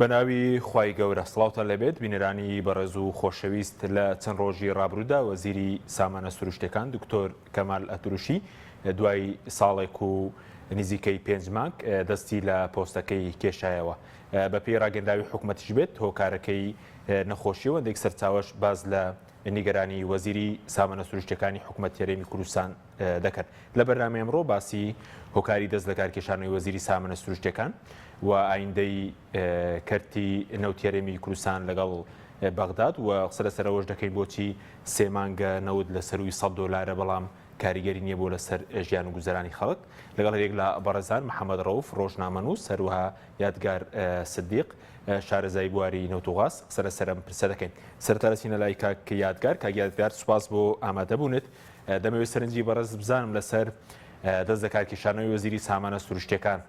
بەناوی خوای گەورە سڵاوتان لێبێت بینەرانی بەڕێز و خۆشەویست لە چەند ڕۆژی ڕابروودا وەزیری سامانە سروشتەکان دکتۆر کەمال ئەتروشی دوای ساڵێک و نزیکەی پێنج مانگ دەستی لە پۆستەکەی کێشایەوە بەپێی ڕاگەندراوی حکومەتیش بێت هۆکارەکەی نەخۆشی و هەندێک سەرچاوەش باس لە نیگەرانی وەزیری سامانە سروشتەکانی حکومەت هەرێمی کوردستان دەکەن. لە بەرنامەی ئەمڕۆ باسی هۆکاری دەست لەکارکێشانەوەی وەزیری سامانە سروشتیەکان و ئایندەی کەرتی نەوتی هەرێمی کوردستان لەگەڵ بەغداد و قسە لەسەر ئەوەش دەکەین بۆچی سێ مانگە نەوت لە سەرووی 100 دۆلارە بەڵام کاریگەری نییە بۆ لەسەر ژیان و گوزەرانی خەڵک. لەگەڵ هەریەک لە بەڕێزان محەمەد ڕەوف ڕۆژنامەنووس هەروەها یادگار سدیق شارەزای بواری نەوت و غاز قسە لەسەر ئەم پرسە دەکەین. سەرەتا دەچینە لای کاک یادگار. کاک یادگار سوپاس بۆ ئامادەبوونت. دەمەوێت سەرنجی بەڕێزت بزانم لەسەر دەست لەکارکێشانەوەی وەزیری سامانە سروشتیەکان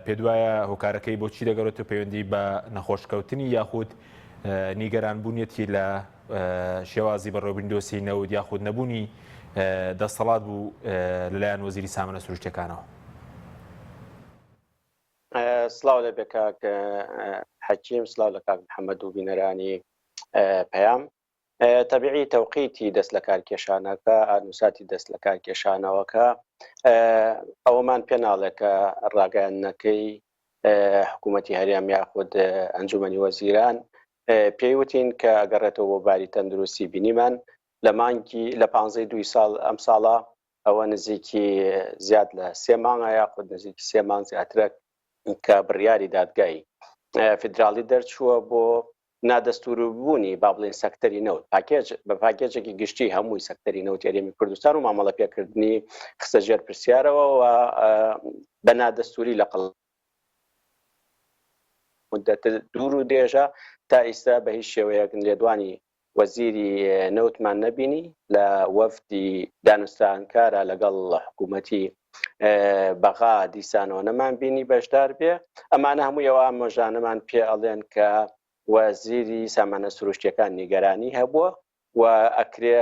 پێدوایە هۆکارەکەی بۆچی دەگەڕێتەوە پەیوەندی بە نەخۆشکەوتنی یاخود نیگەران بوونیەتی لە شێوازی بەڕێوەبردنی دۆسیەی نەوت یاخود نەبوونی دەسەڵات بوو لەلایەن وەزیری سامانە سروشتیەکانەوە؟ سڵاو لەبێ کاک حەکیم، سڵاو لە کاک محەممەد و بینەرانی پەیام. تەبیعی تەوقیتی دەست لەکارکێشانەکە، ئانوساتی دەست لەکارکێشانەوەکە ئەوەمان پێ ناڵێ کە ڕاگەیاندنەکەی حکوومەتی هەرێم یاخود ئەنجومەنی وەزیران پێی وتین کە ئەگەڕێتەوە بۆ باری تەندروستی بینیمان لە مانگی لە پانزەی دووی ساڵ ئەم ساڵە ئەوە نزیکی زیاد لە سێ مانگە یاخود نزیکی سێ مانگ زیاترە کە بڕیاری دادگای فیدراڵی دەرچووە بۆ نادەستووریبوونی با بڵێین سەکتەری نەوت پاکێج بە پاکێجێکی گشتی هەمووی سەکتەری نەوتی هەرێمی کوردستان و مامەڵە پێکردنی خستە ژێر پرسیارەوە و بە نادەستووری لە قەڵ مدەتە دوور و درێژە تا ئیستا بە هیچ شێوەیەک لێدوانی وەزیری نەوتمان نەبینی لە وەفدی دانوستانکارە لەگەڵ حکوومەتی بەغا دیسانەوە نەمان بینی بەشدار بێ ئەمانە هەمووی ئەو ئامۆژانەمان پێ ئەڵێن کە وەزیری سامانە سروشتیەکان نیگەرانی هەبووە و ئەکرێ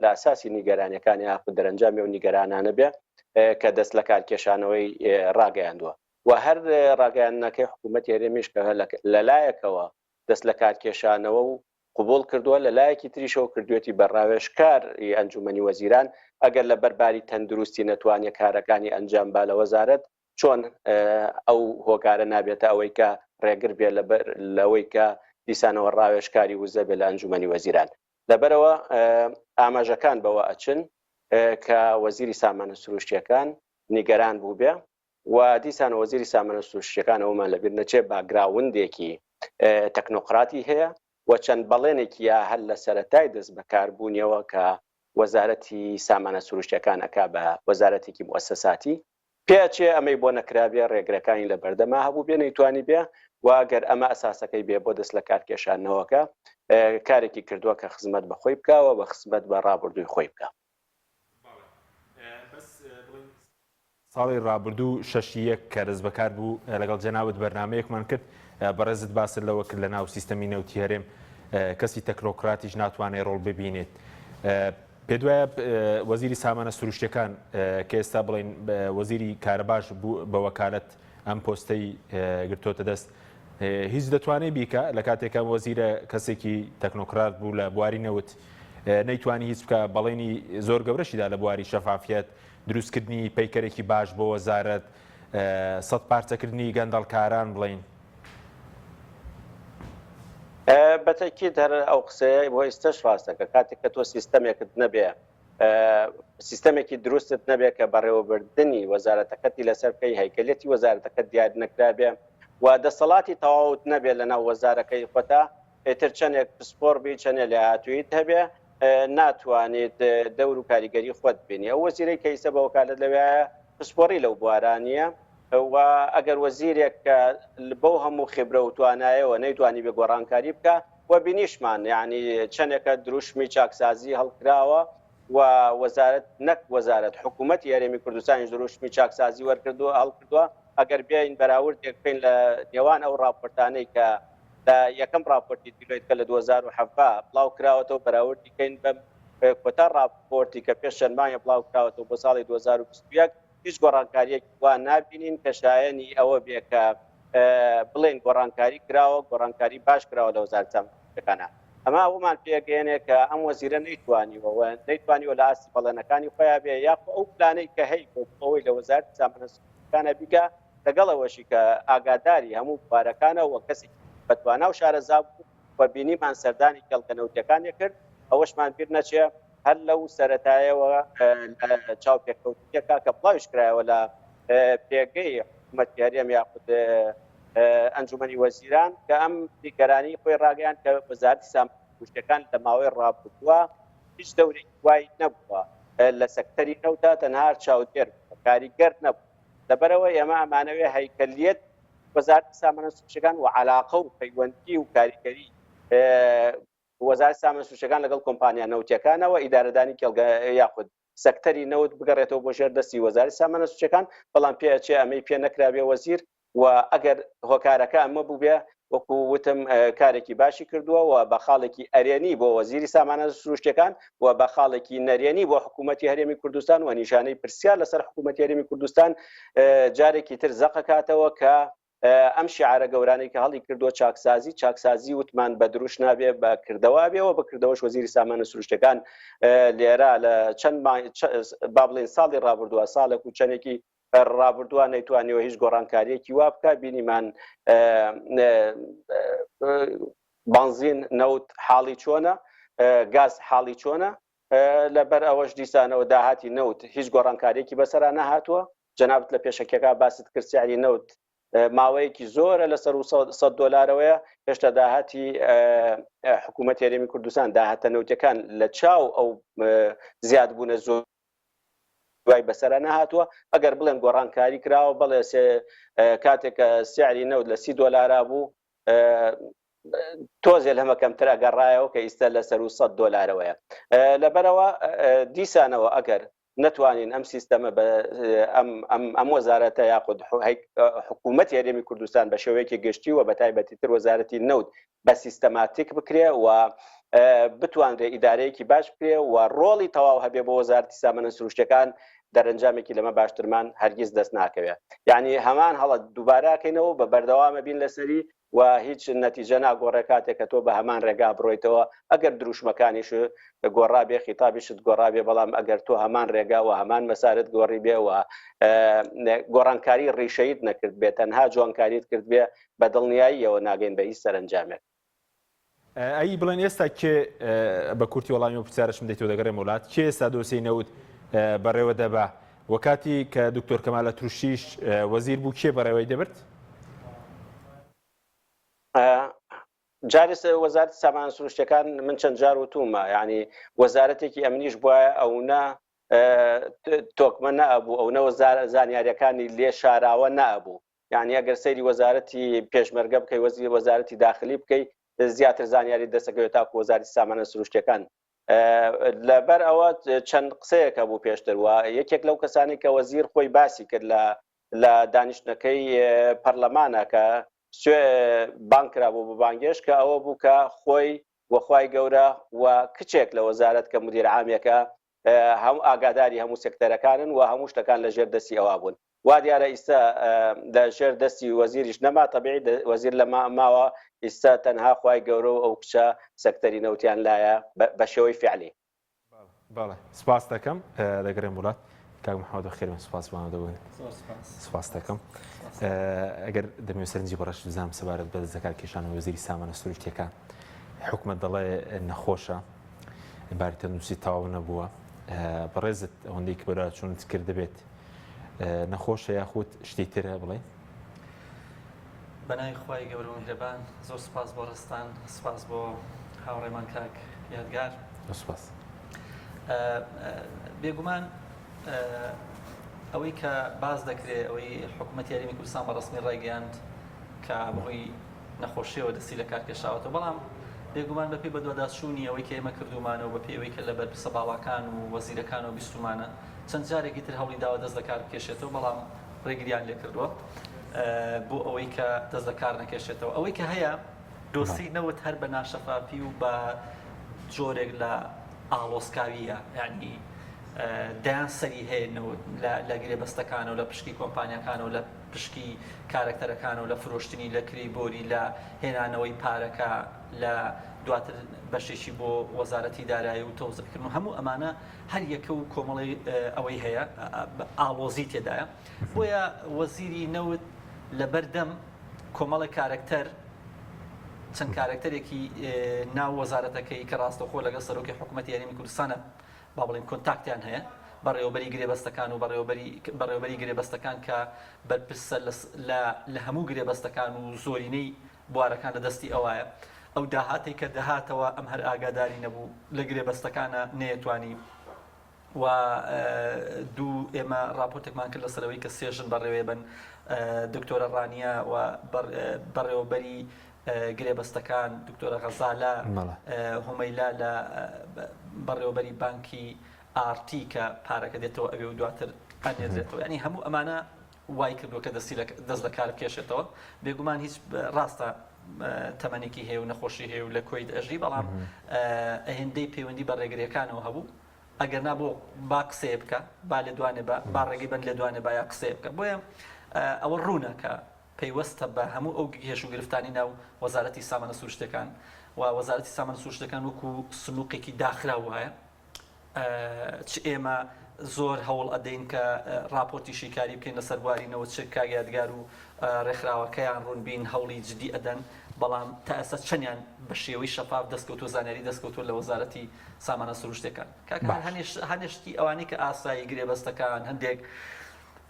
لە ئەساسی نیگەرانیەکان یاخود دەرەنجامی ئەو نیگەرانانە بێ کە دەست لە کارکێشانەوەی ڕاگەیاندووە و هەر ڕاگەیاندنەکەی حکوومەتی هەرێمیش کە لەلایەکەوە دەست لە کارکێشانەوە و قبوڵ کردووە، لە لایەکی تریشەوە کردوویەتی بە ڕاوێژکار ی ئەنجومەنی وەزیران، ئەگەر لە بەر باری تەندروستی نەتوانێ کارەکانی ئەنجام با لە وەزارەت، چۆن ئەو هۆکارە نابێتە ئەوەی کە ڕێگر بێ لە بەر لەوەی کە دیسانەوە ڕاوێژکاری وزە بێ لە ئەنجومەنی وەزیران. لەبەرئەوە ئاماژەکان بەوە ئەچن کە وەزیری سامانە سروشتیەکان نیگەران بووبێ و دیسان وەزیری سامانە سروشتیەکان ئەوەمان لەبیر نەچێ باکگراوندێکی تەکنۆقراتی هەیە و چەند بەڵێنێکی یا هەر لە سەرەتای دەست بەکاربوونیەوە کە وەزارەتی سامانە سروشتیەکان ئەکا بە وەزارەتێکی موئەسەساتی پێئەچێ ئەمەی بۆ نەکرابێ ڕێگرەکانی لە بەردەما هەبووبێ نەیتوانیبێ و ئەگەر ئەمە ئەساسەکەی بێ بۆ دەست لەکارکێشانەوەکە کارێکی کردووە کە خزمەت بە خۆی بکا و بە خزمەت بە ڕابردووی خۆی بکا. بەڵێ بەس بڵێین ساڵی ڕابردوو شەشی یەک کە دەستبەکار بوو لەگەڵ جەنابت بەرنامەیەکمان کرد، بەڕێزت باست لەوە کرد لەناو سیستەمی نەوتی هەرێم کەسی تەکنۆکراتیش ناتوانێت ڕۆڵ ببینێت. پێتوایە وەزیری سامانە سروشتیەکان کە ئێستا بڵێین وەزیری کارەباش بوو بە وەکالەت ئەم پۆستەی گرتۆتە دەست هیچ دەتوانێت بیکا لە کاتێکا وەزیرە کەسێکی تەکنۆکرات بوو لە بواری نەوت نەیتوانی هیچ بکە بەڵێنی زۆر گەورەشیدا لە بواری شەفافیەت دروستکردنی پەیکەرێکی باش بۆ وەزارەت، سەدپارچەکردنی گەندەڵکاران بڵێین. بە تەئکید هەر ئەو قسەیە بۆ ئیستەش ڕاستە کە کاتێک کە تۆ سیستەمێکت نەبێ سیستەمێکی دروستت نەبێ کە بەڕێوەبردنی وەزارەتەکەتی لەسەر بکەی هەیکەلێتی وەزارەتەکەت دیار نەکرابێ و دەسەڵاتی تەواوت نەبێ لەناو وەزارەکەی خۆتا ئیتر چەندێک پسپۆڕ بی چەندێ لێهاتوویت هەبێ ناتوانیت دەور و کاریگەری خۆت ببینی. ئەو وەزیرەی کە ئیستا بە وەکالەت لەوێیە پسپۆڕی لەو بوارە نییە و ئەگەر وەزیرێک کە بەو هەموو خیبرە و توانایەوە نەیتوانیبێ گۆڕانکاری بکا و بینیشمان یانی چەندێکە دروشمی چاکسازی هەڵکراوە و وەزارەت نەک وەزارەت حکوومەتی هەرێمی کوردستانیش دروشمی چاکسازی وەرکردووە هەڵکردووە ئەگەر بێین بەراوردێک بکەین لە نێوان ئەو ڕاپۆرتانەی کە لە یەکەم ڕاپۆرتی دیلۆیت کە لە 2017 بڵاو کراوەتەوە بەراوردی کەین بەم کۆتا ڕاپۆرتی کە پێش چەند مانگێک بڵاو کراوەتەوە بۆ ساڵی 2021 هیچ گۆڕانکارییەکی وا نابینین کە شایەنی ئەوە بێ کە. بڵێن گۆڕانکاری کراوە، گۆڕانکاری باش کراوە لە وەزارەتی سامانە سروشتیەکانا. ئەمە ئەوەمان پێگەیەنێ کە ئەم وەزیرە نەیتوانیوە و نەیتوانیوە لە ئاستی بەڵێنەکانی خۆیا بێ یاخۆ ئەو پلانەی کە هەی بۆ ئەوەی لە وەزارەتی سامانە سروشتیەکانا بیکا لەگەڵ ئەوەشی کە ئاگاداری هەموو بوارەکانە و کەسێکی بەتوانا و شارەزا بوو و بینیمان سەردانی کێڵگە نەوتیەکانی کرد ئەوەشمان بیر نەچێ هەر لەو سەرەتایەوە لە چاوپێکەوتنێکا کە بڵاویش کرایەوە لە پێگەی حکوومەتی هەرێم یاخود ئەنجومەنی وەزیران کە ئەم نیگەرانی خۆی ڕاگەیان کە وەزارەتی سامانە لە ماوەی ڕابردووە هیچ دەورێکی وای نەبووە لە سەکتەری نەوتا تەنها چاودێر کاریگەر نەبوو لەبەرەوە ئێمە ئەمانەوێ هەیکەلیەت وەزارەتی سامانە سروشتیەکان و عەلاقە و پەیوەندی و کاریگەری وەزارەتی سامانە سروشتیەکان لەگەڵ کۆمپانیا نەوتیەکانەوە ئیدارەدانی کێڵگە یاخود سەکتەری نەوت بگەڕێتەوە بۆ ژێر دەستی وەزارەتی سامانە سروشتیەکان، بەڵام پێ ئەچێ ئەمەی پێ نەکرابێ وەزیر و ئەگەر هۆکارەکە ئەمە بووبێ وەکو وتم کارێکی باشی کردووە و بە خاڵێکی ئەرێنی بۆ وەزیری سامانە سروشتیەکان و بە خاڵێکی نەرێنی بۆ حکوومەتی هەرێمی کوردستان و نیشانەی پرسیار لەسەر حکوومەتی هەرێمی کوردستان جارێکی تر زەقەکاتەوە کە ئەم شیعارە گەورانەی کە هەڵی کردووە چاکسازی، چاکسازی وتمان بە دروش نابێ بە کردەوە بێ و بە کردەوەش وەزیری سامانە سروشتەکان لێرە لە چەند با بڵێن ساڵی ڕابردووە ساڵێک و چەندێکی ڕابردووە نەیتوانیوە هیچ گۆڕانکاریەکی وا بکە بینیمان بانزین نەوت حاڵی چۆنە گاز حاڵی چۆنە لەبەر ئەوەش دیسانەوە داهاتی نەوت هیچ گۆڕانکاریەکی بەسەرا نەهاتووە جەنابت لە پێشەکیەکە باست کرد سعری نەوت ماوەیەکی زۆرە لەسەر 100 دلارەوەیە هێشتا داهاتی حکوومەت هەرێمی کوردستان داهاتە نەوتەکان لە چاو ئەو زیادبوونە زۆر دوای بەسەرا نەهاتووە ئەگەر بڵێن گۆڕانکاری کراوە بەڵێ کاتێک کە سعری نەوت لە سی دۆلارا بوو تۆزێ لەمە کەمتر ئەگەڕایەوە کە ئیستا لە سەر 100 دۆلارەوەیە لەبەرەوە دیسانەوە ئەگەر نەتوانین ئەم سیستەمە بە ئەم وەزارەتە یاخود حکوومەت هەرێمی کوردستان بە شێوەیەکی گشتی و بە تایبەتی تر وەزارەتی نەوت بە سیستەماتیک بکرێ و بتوانرێ ئیدارەیەکی باش بکرێ و ڕۆڵی تەواو هەبێ بۆ وەزارەتی سامانە سروشتەکان دەرەنجامێکی لەمە باشترمان هەرگیز دەست ناکەوێت یعنی هەمان هەڵە دووباراکەینەوە بە بەردەوامە بین لەسەری و هیچ نەتیجە ناگۆڕێ کاتێک کە تۆ بە هەمان ڕێگا بڕۆیتەوە ئەگەر دروشمەکانیش گۆڕابێ خیتابیشت گۆڕابێ بەڵام ئەگەر تۆ هەمان ڕێگا و هەمان مەسارت گۆڕی بێ و گۆڕانکاری ڕیشەیت نەکرد بێ تەنها جوانکاریت کرد بێ بە دڵنیاییەوە ناگەین بە هیچ سەرەنجامێک. ئەی بڵێن ئێستا کێ بە کورتی وەڵامی ئەو پرسیارەشم دەیتەوە دەگەڕێمەوە لات کێ ئێستا دۆسیەی نەوت بەڕێوە دەبا و کاتی کە دکتۆر کەمال ئەتروشیش وەزیر بوو کێ بەڕێوەی دەبرد؟ جارێ وەزارەتی سامانە سروشتەکان من چەند جار وتومە یعنی وەزارەتێکی ئەمنیش بواە ئەو نە تۆکمە نەبوو ئەو نە زانیاریەکانی لێ شاراوە نەبوو یانی ئەگەر سەیری وەزارەتی پێشمەرگە بکەی وەزیری وەزارەتی داخلی بکەی زیاتر زانیاری دەسەکەوێت تاکو وەزارەتی سامانە سروشتەکان لەبەر ئەوە چەند قسەیەکە بوو پێشتر و یەکێک لەو کەسانی کە وەزیر خۆی باسی کرد لە لە دانیشتنەکەی پەرلەمانە کە سوێ بانگ کرابوو بۆ بانگێش کە ئەوە بوو کە خۆی وەخوای گەورە و کچێک لە وەزارەت کە مدیر عامێکە هەم ئاگاداری هەموو سێکتەرەکانن و هەموو شتەکان لە ژێر دەستی ئەوا بوون وا دیارە ئیستا لە ژێر دەستی وەزیریش نەما تەبیعی وەزیر لە ماوە ئیستا تەنها خوای گەورە و ئەو کچە سەکتەری نەوتیان لایە بە شێوەی فعلی. بەڵێ سپاس دەکەم دەگەرێم وڵات کاک محەممەد بەخێربێن سپاس بۆ ئامادەبوون سپاس دەکەم ئەگەر دەمەوێت سەرنجی بەڕێز بزانم سەبارەت بە دەستەکار کێشانەوەی وەزیری سامانە سروشتیەکان حکومەت دەڵێ نەخۆشە باری تەندروستی تەواو نەبووە بەڕێزت ئەوەندەی کە بەدواداچوونت کردبێت نەخۆشە یاخود شتی ترە بڵێ بەناوی خوای گەورە و میهرەبان زۆر سپاس بۆ ڕستان سپاس بۆ هاوڕێمان کاک یادگار سپاس بێگومان ئەوەی کە باس دەکرێت ئەوەی حکوومەتی هەرێمی کوردستان بە ڕسمی ڕایگەیاند کە بەهۆی نەخۆشیەوە دەستی لە کار کێشاوەتەوە، بەڵام بێگومان بەپێی بەدواداچوونی ئەوەی کە ئێمە کردوومانە و بەپێی ئەوەی کە لە بەرپرسە باڵاکان و وەزیرەکانەوە بیستوومانە چەند جارێکی تر هەوڵی داوە دەست لە کار بکێشێتەوە بەڵام ڕێگریان لێکردووە بۆ ئەوەی کە دەست لە کار نەکێشێتەوە. ئەوەی کە هەیە دۆسیەی نەوت هەر بە ناشەفافی و بە جۆرێک لە ئاڵۆزکاوییە یعنی دەیان سەری هەیە نەوت لە گرێبەستەکانەوە لە پشکی کۆمپانیاکانەوە لە. پشکی کارەکتەرەکانەوە لە فرۆشتنی لە کرێی بۆری لە هێنانەوەی پارەکە لە دواتر بەشێکی بۆ وەزارەتی دارایی و تەوزعکردن و هەموو ئەمانە هەر یەکە و کۆمەڵی ئەوەی هەیە ئاڵۆزی تێدایە بۆیە وەزیری نەوت لەبەردەم کۆمەڵێک کارەکتەر چەند کارەکتەرێکی ناو وەزارەتەکەی کە ڕاستەوخۆ لەگەڵ سەرۆکی حکوومەتی هەرێمی کوردستانە با بڵێین کۆنتاکتیان هەیە، بەڕێوەبەری گرێبەستەکان و بەڕێوەبەری بەڕێوەبەری گرێبەستەکان کە بەرپرسە لە لە لە هەموو گرێبەستەکان و زۆرینەی بوارەکان لە دەستی ئەوایە. ئەو داهاتەی کە دەهاتەوە ئەم هەر ئاگاداری نەبوو لە گرێبەستەکانە نەیەتوانی و دوو ئێمە ڕاپۆرتێکمان کرد لەسەر ئەوەی کە سێ ژن بەڕێوەی بن دکتۆرە ڕانیە و بەڕێوەبەری گرێبەستەکان، دکتۆرە غەزالە هومەیلا لە بەڕێوەبەری بانکی ئاڕتی کە پارەکە دێتەوە ئەوێ و دواتر ئەنێردرێتەوە. یانی هەموو ئەمانە وای کردووە کە دەستی دەست لە کار بکێشێتەوە. بێگومان هیچ ڕاستە تەمەنێکی هەیە و نەخۆشی هەیە و لە کوەیت ئەژی، بەڵام ئەهێندەی پەیوەندی بە ڕێگرییەکانەوە هەبوو، ئەگەر نا بۆ با قسەیە بکە، با لێدوانێ با، با ڕێگەی بەن لێدوانێ با یا قسەیە بکە. بۆیە ئەوە ڕوونە کە پەیوەستە بە هەموو ئەو کێش و گرفتانەی ناو وەزارەتی سامانە سروشتیەکان و وەزارەتی سامانە سروشتیەکان وەکو سنوقێکی داخراو وایە چ ئێمە زۆر هەوڵ ئەدەین کە راپۆرتی شیکاری بکەین لەسەر بواری نەوت چ کاک یادگار و ڕێکخراوەکەیان ڕوونبین هەوڵی جدی ئەدەن بەڵام تا ئێستا چەندیان بە شێوەی شەفاف دەستکەوتووە زانیاری دەستکەوتووە لە وەزارەتی سامانە سروشتیەکان کاکە باش. هەنێ شتی ئەوانەی کە ئاسایی گرێبەستەکان هەندێک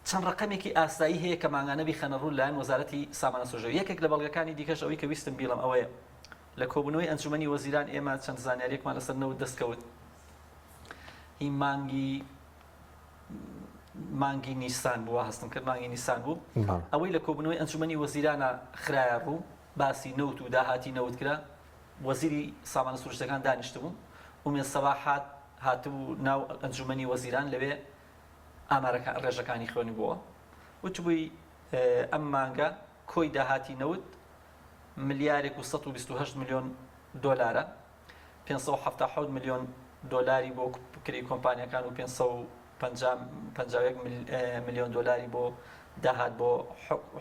چەند ڕەقەمێکی ئاسایی هەیە کە مانگانە بیخەنە ڕوو لەلایەن وەزارەتی سامانە سروشتیەکان. یەکێک لە بەڵگەکانی دیکەش ئەوەی کە ویستم بیڵێم ئەوەیە لە کۆبوونەوەی ئەنجومەنی وەزیران ئێمە چەند زانیاریەکمان لەسەر نەوت دەستکەوت هی مانگی مانگی نیسان بوو هەستم کرد مانگی نیسان بوو ئەوەی لە کۆبوونەوەی ئەنجومەنی وەزیرانە خرایە ڕوو باسی نەوت و داهاتی نەوت کرا وەزیری سامانە سروشتەکان دانیشتبوو ئومێد سەباح هات هاتبوو ناو ئەنجومەنی وەزیران لەوێ ئامارەکان ڕێژەکانی خوێنیبووەوە وتبووی ئەم مانگە کۆی داهاتی نەوت ملیارێک و 128 ملیۆن دۆلارە 577 ملیۆن دۆلاری بۆ کرێی کۆمپانیەکان و 551 ملیۆن دۆلاری بۆ داهات بۆ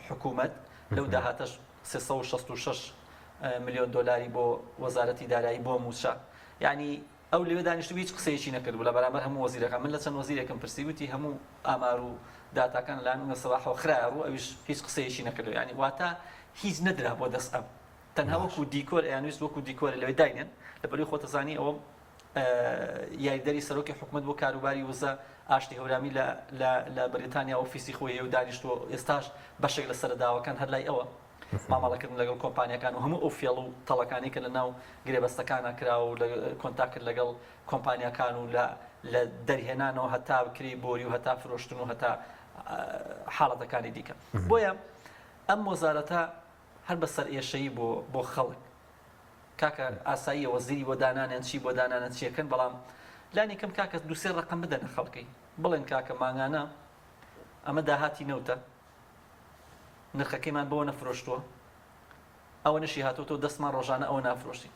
حکوومەت لەو داهاتەش 366 ملیۆن دۆلاری بۆ وەزارەتی دارایی بۆ مووچە یعنی ئەو لەوێ دانیشتبوو هیچ قسەیەکی نەکردبوو لە بەرامبەر هەموو وەزیرەکان، من لە چەند وەزیرێکم پرسی وتی هەموو ئامار و داتاکان لەلایەن ئومێد سەباحەوە خرایە ڕوو ئەویش هیچ قسەیەکی نەکردەوە یانی واتە هیچ نەدرا بۆ دەست ئەم تەنها وەکو دیکۆر ئەیانویست وەکو دیکۆرە لەوێ داینێن لەبەروی خۆتەزانی ئەوە یاریدەری سەرۆکی حکومەت بۆ کاروباری وزە ئاشتی هەورامی لە لە بەریتانیا ئۆفیسی خۆی هەیە و دانیشتووە ئێستاش بەشێک لە سەرەداوەکان هەر لای ئەوە مامەڵەکردن لەگەڵ کۆمپانیاکان و هەموو ئەو فێڵ و تەڵەکانەی کە لەناو گرێبەستەکانا کراوە و لە کۆنتاکت لەگەڵ کۆمپانیاکان و لە لە دەرهێنانەوە هەتا کرێی بۆری و هەتا فرۆشتن و هەتا حاڵەتەکانی دیکە بۆیە ئەم وەزارەتە هەر بە سەرئێشەیی بۆ بۆ خەڵک کاکە ئاساییە وەزیری بۆ دانانێن چی بۆ دانانە چیەکەن بەڵام لانی کەم کاکە دوسێ ڕقم بدەنە خەڵکی بڵێن کاکە مانگانە ئەمە داهاتی نەوتە نرخەکەیمان بەوە نەفرۆشتووە ئەوە نەشی هاتۆتەوە دەستمان ڕۆژانە ئەوە نافرۆشین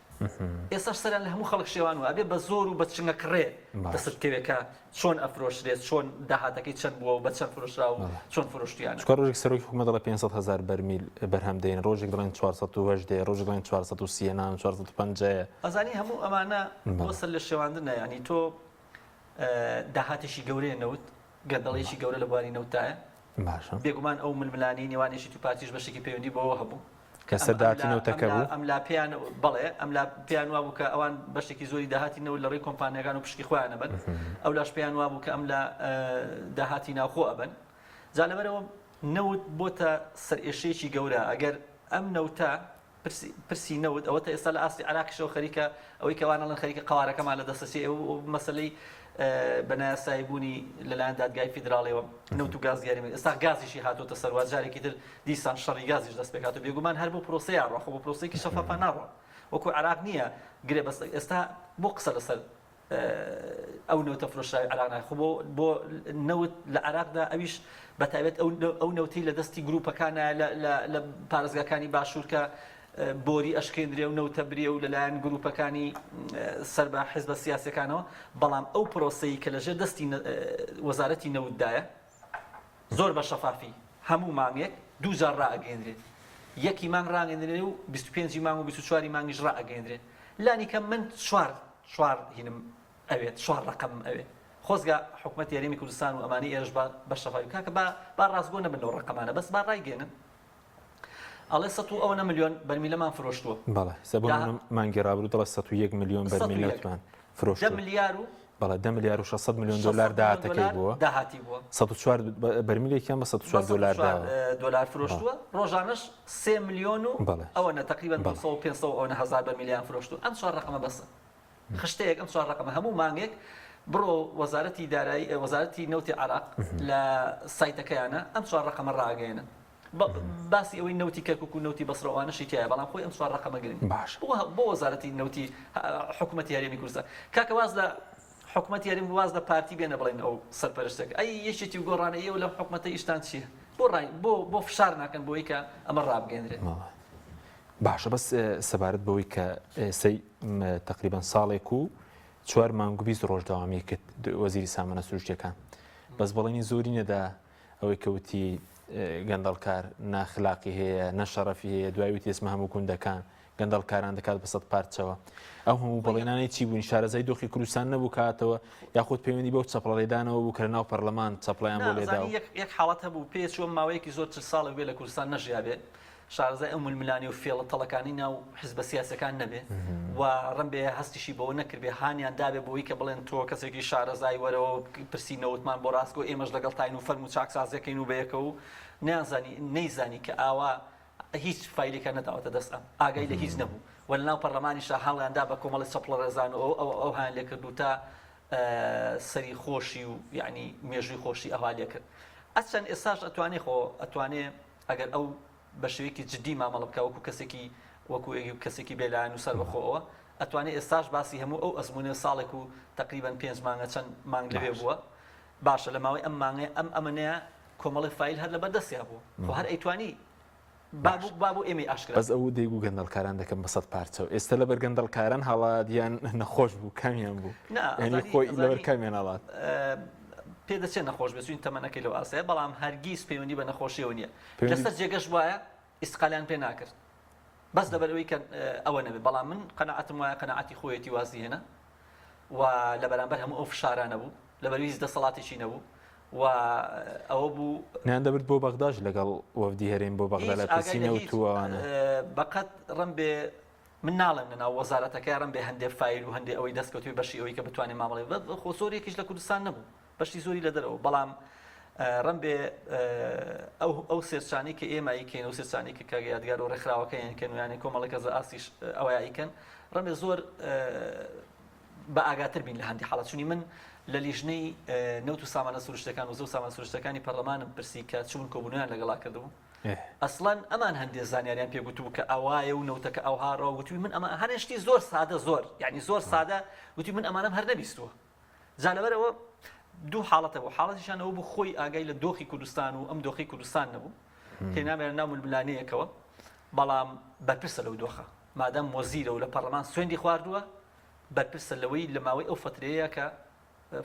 ئێستاش سەریان لە هەموو خەڵک شێوان و ئەبێ بە زۆر و بە چنگە کڕێ دەست بکەوێت کە چۆن ئەفرۆشرێت چۆن داهاتەکەی چەند بووە و بە چەند فرۆشرا و چۆن فرۆشتیانە چکە ڕۆژێک سەرۆکی حکومەت دەڵێ 500 هزار بەرمیل بەرهەم دێن ڕۆژێک دەڵێن 408 ڕۆژێک دەڵێن 430 نان 450 ئەزانی هەموو ئەمانە بۆ سەر لە شێواندنە ینی تۆ داهاتێکی گەورەیە نەوت گەندەڵیەکی گەورە لە بواری نەوتدایە. باشە. بێگومان ئەو ململانێی نێوان یەکێتی و پارتیش بەشێکی پەیوەندی بەوەوە هەبوو. کە لەسەر داهاتی نەوتەکە بوو؟ ئەم لا پێیان بەڵێ ئەم لا پێیان وابوو کە ئەوان بەشێکی زۆری داهاتی نەوت لە ڕێی کۆمپانیاکان و پشکی خۆیان ئەبەن. ئەو لاش پێیان وابوو کە ئەم لا داهاتی ناوخۆ ئەبەن. جا لەبەرئەوە نەوت بۆتە سەرئێشەیەکی گەورە. ئەگەر ئەم نەوتە پرسی پرسی نەوت ئەوەتە ئێستا لە ئاستی عێراقیشەوە خەریکە ئەوەی کە ئەوان ئەڵێن خەریکە قەوارەکەمان لە دەست ئەچێ ئەو مەسەلەی بە نایاسایی بوونی لەلایەن دادگای فیدراڵیەوە نەوت و گاز دیاری ئێستا گازیشی هاتۆتە سەروا جارێکی تر دیسان شەڕی گازیش دەست پێکات و بێگومان هەر بۆ پرۆسەیە ڕۆ خۆ بۆ پرۆسەیەکی شەفافە ناڕۆ وەکو عێراق نییە گرێ بەس ئێستا بۆ قسە لەسەر ئەو نەوتە فرۆشراوی عێراق ناکەن خۆ بۆ بۆ نەوت لە عێراقدا ئەویش بە تایبەت ئەو ئەو نەوتەی لە دەستی گروپەکانە لە لە لە پارێزگاکانی باشوور کە بۆری ئەشکێندرێ و نەوتە برێ و لەلایەن گروپەکانی سەر بە حزبە سیاسەکانەوە بەڵام ئەو پرۆسەی کە لەژێر دەستی وەزارەتی نەوتدایە زۆر بە شەفافی. هەموو مانگێک دوو جار ڕائەگەیەندرێ یەکی مانگ ڕاگەندرێ و 25 مانگ و 24 مانگیش ڕائەگەیەندرێ لانی کەم من چوار چوار هینم ئەوێت چوار ڕەقەمم ئەوێ خۆزگە حکومەتی هەرێمی کوردستان و ئەمانەی ئێرەش با بە شەفاوی کاکە با با ڕاستگۆ نەبن لەو ڕەقەمانە بەس با ڕایگەێنن ئەڵێ سە و ئەوەنە ملیۆن بەرمیلەمان فرۆشتووە. بەڵێ سە بۆ نمونە مانگی ڕابردوو دەڵێ 101 ملیۆن بەرمیل نەوتمان فرۆشتووە. دە ملیار و بەڵێ دە ملیار و 600 ملیۆن دۆلار داهاتەکەی بووە. داهاتی بووە. 104 بەرمیلێکیان بە 104 دۆلار داوە. دۆلار فرۆشتووە ڕۆژانەش سێ ملیۆن و ئەوەنە تەقریبەن 200 و 500 ئەوەنە هەزار بەرمیلیان فرۆشتووە. ئەم چوار ڕەقەمە بەسە. خشتەیەک ئەم چوار ڕەقەمە هەموو مانگێک بڕۆ وەزارەتی دارایی وەزارەتی نەوتی عێراق لە سایتەکەیانە ئەم چوار ڕەقەمە ڕاگەیەنن. باسی ئەوەی نەوتی کەرکوک و نەوتی بەسرە ئەوانەشی تیایە بەڵام خۆی ئەم چوار ڕەقەمە گرنگ باش بۆ وەزارەتی نەوتی حکوومەتی هەرێمی کوردستان کاکە واز لە حکوومەتی هەرێم واز لە پارتی بێنە بڵێن ئەو سەرپەرشتەکە ئەی یەکێتی و گۆڕانە ئێوە لەم حکوومەتە ئیشتان چییە بۆ ڕای بۆ بۆ فشار ناکەن بۆی کە ئەمە ڕابگەندرێت باشە بەس سەبارەت بەوەی کە ئێسەی تقریبان ساڵێک و چوار مانگ و 20 ڕۆژ داوامی کرد وەزیری سامانە سروشتەکان بەس بەڵێنی زۆری نەدا ئەوەی کە وتی گەندەڵکار نە خلاقی هەیە نە شەڕەفی هەیە دوای وتی ئێسمە هەموو گوندەکان گەندەڵکاران دەکات بە سەد پارچەوە ئەو هەموو بەڵێنانەی چی بوون شارەزای دۆخی کوردستان نەبوو کاتەوە یاخود پەیوەندی بەو چەپڵەلێدانەوە بوو کە لە ناو پەرلەمان چەپڵیان بۆ لێدا یەک حاڵەت هەبوو پێ چووە ماوەیەکی زۆر چل ساڵێک بێ لە کوردستان نەژیابێ شارەزای ئەو ململانێ و فێڵە تەڵەکانەی ناو حزبە سیاسیەکان نەبێ و ڕەنبێ هەستیشی بەوە نەکردبێ هانیان دابێ بۆی کە بڵێن تۆ کەسێکی شارەزای وەرەوە پرسی نەوتمان بۆ ڕاستگۆ ئێمەش لەگەڵ تاین و فەرموو چاکسازیەکەین و بەیەکەوە و نەیانزانی نەیزانی کە ئاوا هیچ فایلێکیان نەداوەتە دەست ئەم ئاگای لە هیچ نەبوو و لەناو پەرلەمانیشا هەڵیان دا بە کۆمەڵی چەپڵە ڕێزان و ئەو ئەو ئەوهایان لێکرد و تا سەری خۆشی و یعنی مێژووی خۆشی ئەوها لێکرد ئەچەند ئێستاش ئەتوانێ خۆ ئەتوانێ ئەگەر ئەو بە شێوەیەکی جدی مامەڵە بکا وەکو کەسێکی وەکو کەسێکی بێلایەن و سەربەخۆەوە ئەتوانێ ئێستاش باسی هەموو ئەو ئەزمونە ساڵێک و تقریبان پێنج مانگە چەند مانگ لەوێ بووە باشە لە ماوەی ئەم مانگەی ئەم ئەمەنەیە کۆمەڵی فایل هەر لەبەر دەستیا بوو خۆ هەر ئەیتوانی بابوو بابوو ئێمەی ئاشکرا بەس ئەو دەیگو گەندەڵکاران دەکەم بە سەد پارچە و ئێستا لەبەر گەندەڵکاران هەڵات یان نەخۆش بوو کامیان بوو یعنی خۆی لەبەر کامیان هەڵات پێ دەچێت نەخۆش بێت چون تەمەنەکەی لەو ئاستەیە بەڵام هەرگیز پەیوەندی بە نەخۆشیەوە نییە لەسەر جێگەش وایە ئیسقالیان پێ ناکرد بەس لەبەر ئەوەی کە ئەوە نەبێت بەڵام من قەناعەتم وایە قەناعەتی خۆیەتی وازی هێنا و لە بەرامبەر هەموو ئەو فشارانە بوو لەبەر هیچ دەسەڵاتێکی نەبوو و ئەوە بوو نیان دەبرد بۆ بەغداش لەگەڵ وەفدی هەرێم بۆ بەغدا لە پرسی نەوت و ئەوانە بەقەت ڕم بێ من ناڵێم لەناو وەزارەتەکەی ڕم بێ هەندێ فایل و هەندێ ئەوەی دەستکەوتوی بەشی ئەوەی کە بتوانێت مامەڵێ خۆ زۆرێکیش لە کوردستان نەبوو بەشی زۆری لە دەرەوە بەڵام ڕەنبێ ئەو ئەو search انەی کە ئێمە ئیکەین ئەو search انەی کە کاک یادگار و ڕێکخراوەکەیان کەن و یانێ کۆمەڵێک کەس لە ئاستیش ئەوەیا ئیکەن ڕەنبێ زۆر بە ئاگاتر بین لە هەندی حاڵەت چونی من لە لیژنەی نەوت و سامانە سروشتەکان وزە و سامانە سروشتەکانی پەرلەمانم پرسی کە چوون کۆبوونیان لەگەڵا کردبوو ئەسڵەن ئەمان هەندێ زانیاریان پێ گوتبوو کە ئەوایە و نەوتەکە ئەوها ڕەوە گوتوی من ئەمە هەرێ شتی زۆر سادە زۆر یعنی زۆر سادە گوتی من ئەمانەم هەر نەبیستووە جا لەبەرئەوە دوو حاڵەت هەبوو حاڵەتیشان ئەوە بوو خۆی ئاگای لە دۆخی کوردستان و ئەم دۆخی کوردستان نەبوو هێنامیان ناو ململانێیەکەوە بەڵام بەرپرسە لەو دۆخە مادام وەزیرە و لە پەرلەمان سوێندی خواردووە بەرپرسە لەوەی لە ماوەی ئەو فترەیە کە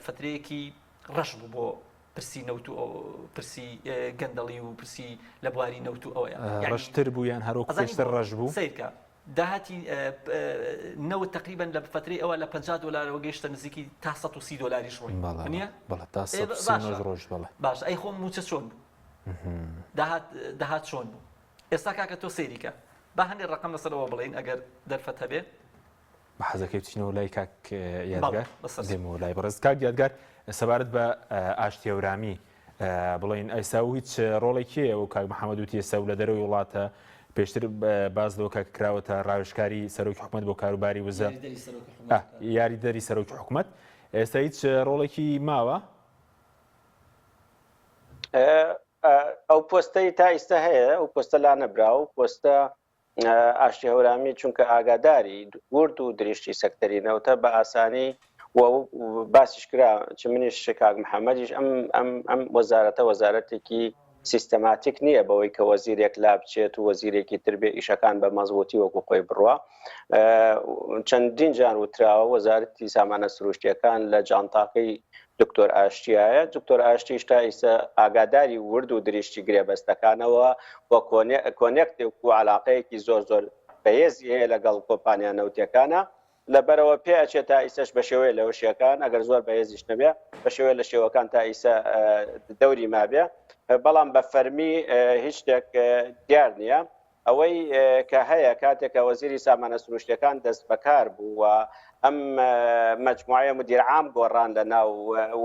فترەیەکی ڕەش بوو بۆ پرسی نەوت و پرسی گەندەڵی و پرسی لە بواری نەوت و ئەوەیە ڕەشتر بوو یان هەروەک پێشتر ڕەش بوو سەیرکە داهاتی نەوت تەقریبەن لە فەترەی ئەوە لە 50 دۆلارەوە گەیشتە نزیکی تا 130 دۆلاریش ڕۆی نییە؟ بەڵێ تا 139 ڕۆژ بەڵێ. باش ئەی خۆ مووچە چۆن بوو؟ داهات داهات چۆن بوو؟ ئێستا کاکە تۆ سەیری کە با هەندێک ڕقم لەسەر ئەوە بڵێین ئەگەر دەرفەت هەبێ. بە حەزەکەی بچینەوە لای کاک یادگار دێمەوە لای بەڕێز کاک یادگار سەبارەت بە ئاشتی هەورامی بڵێین ئەیسا و هیچ ڕۆڵێکی هەیە و کاک محەممەد وتی ئێستا و لە دەرەوەی وڵاتە پێشتر باس لەوە کە کراوەتە ڕاوێژکاری سەرۆکی حکومەت بۆ کاروباری وزە یاریدەری سەرۆکی حکومەت ئێستا هیچ ڕۆڵێکی ماوە؟ ئەو پۆستەی تا ئیستا هەیە ئەو پۆستە لا نەبرا و پۆستە ئاشتی هەورامی چونکە ئاگاداری ورد و درشتی سەکتەری نەوتە بە ئاسانی و باسیش کرا چ منیش کاک محەممەدیش ئەم ئەم ئەم وەزارەتە وەزارەتێکی سیستەماتیک نییە بەوەی کە وەزیرێک لا بچێت و وەزیرێکی تر بێ ئیشەکان بە مەزبوتی وەکو خۆی بڕوا چەندین جار وتراوە وەزارەتی سامانە سروشتیەکان لە جانتاکەی دکتۆر ئاشتیایە، دکتۆر ئاشتیش تا ئیسە ئاگاداری ورد و درشتی گرێبەستەکانەوە و connect ێک و عەلاقەیەکی زۆر زۆر بەهێزی هەیە لەگەڵ کۆمپانیا نەوتیەکانە، لەبەرئەوە پێ ئەچێ تا ئیسەش بە شێوەیە لە شێوەکان ئەگەر زۆر بەهێزیش نەبێ بە شێوەیە لە شێوەکان تا ئیسە دەوری مابێ، بەڵام بە فەرمی هیچ شتێک دیار نییە. ئەوەی کە هەیە کاتێک کە وەزیری سامانە سروشتیەکان دەست بەکار بوو و ئەم مەجموعەیە مدیر عام گۆڕان لە ناو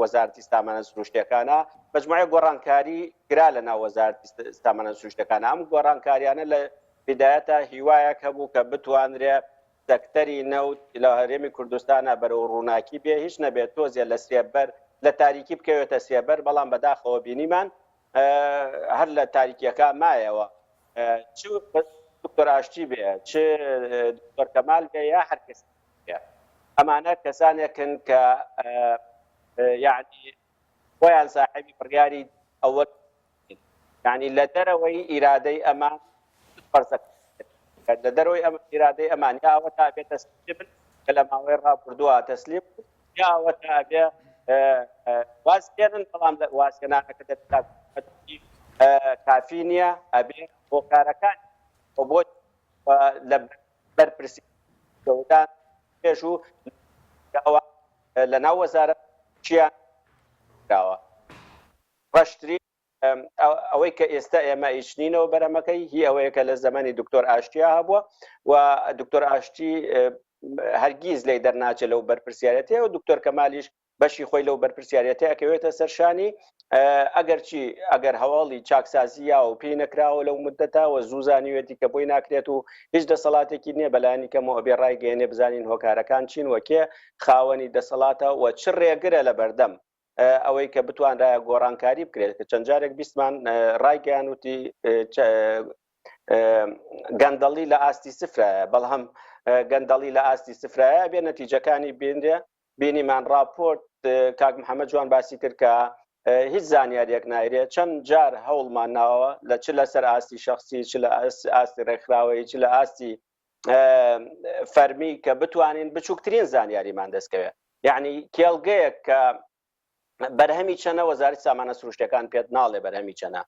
وەزارەتی سامانە سروشتیەکانە مەجموعەیە گۆڕانکاری کرا لە ناو وەزارەتی سامانە سروشتەکانە ئەم گۆڕانکاریانە لە بدایەتە هیوایەک هەبوو کە بتوانرێ سەکتەری نەوت لە هەرێمی کوردستانە بەرەو ڕووناکی بێ هیچ نەبێت تۆزێ لە سێبەر لە تاریکی بکەوێتە سێبەر بەڵام بەداخەوە بینیمان هەر لە تاریکیەکە مایەوە چ دکتۆر ئاشتی بێ چ دکتۆر کەمال بێ یا هەر کەس ئەمانە کەسانێکن کە یعنی خۆیان ساحێبی بڕیاری ئەوە یعنی لە دەرەوەی ئیرادەی ئەمان فەرزە لە دەرەوەی ئەم ئیرادەی ئەمان یا ئەوە تا بێت تەسلیم بن کە لە ماوەی ڕابردووە تەسلیم یا ئەوە تا بێ واز بێنن بەڵام وازهێنانەکە دەبێت کافی نییە ئەبێ هۆکارەکان بۆ لە بەرپرسی گەوران پێش و ئەوە لە ناو وەزارەت چیان کراوە ڕەشترین ئەوەی کە ئێستا ئێمە ئیچنینەوە بەرەمەکەی هی ئەوەیە کە لە زەمەنی دکتۆر ئاشتیا هەبووە و دکتۆر ئاشتی هەرگیز لی دەرناچێت لەو بەرپرسیارەتەوە و دکتۆر کەمالیش بەشی خۆی لەو بەرپرسیارەتی ئەکەوێتە سەرشانی ئەگەرچی ئەگەر هەواڵی چاکسازی یا و پێی نەکراوە لەو مدەتە و زوو زانیوێتی کە بۆی ناکرێت و هیچ دەسەڵاتێکی نییە بەلایەنی کەمەوە ئەبێ ڕایگەیەنێ بزانین هۆکارەکان چین و کێ خاوەنی دەسەڵاتە و چ ڕێگرە لە بەردەم ئەوەی کە بتوانرایە گۆڕانکاری بکرێت کە چەند جارێک بیستمان ڕایگەیان وتی گەندەڵی لە ئاستی سفرایە بەڵام گەندەڵی لە ئاستی سفرایە بێ نەتیجەکانی بینرێ بینیمان راپۆرت کاک محەممەد جوان باسی کرد کە هیچ زانیاریەک نایرێت چەند جار هەوڵمان ناوە لە چ لەسەر ئاستی شخصی چ لە ئاستی ڕێکخراوەی چ لە ئاستی فەرمی کە بتوانین بچووکترین زانیاریمان دەستکەوێت یعنی کێڵگەیەک کە بەرهەمی چەنە وەزارەتی سامانە سروشتەکان پێت ناڵێ بەرهەمی چەنە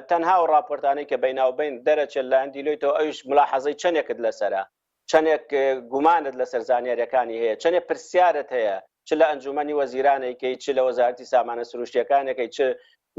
تەنها و راپۆرتانەی کە بیناوبین دەرەچێت لایەن دیلۆیتەوە ئەویش ملاحەزەی چەندێکت لەسرە چەندێک گومانت لەسەر زانیاریەکانی هەیە چەندێک پرسیارت هەیە چ لە ئەنجومەنی وەزیرانێکەی چ لە وەزارەتی سامانە سروشتیەکانێکەی چ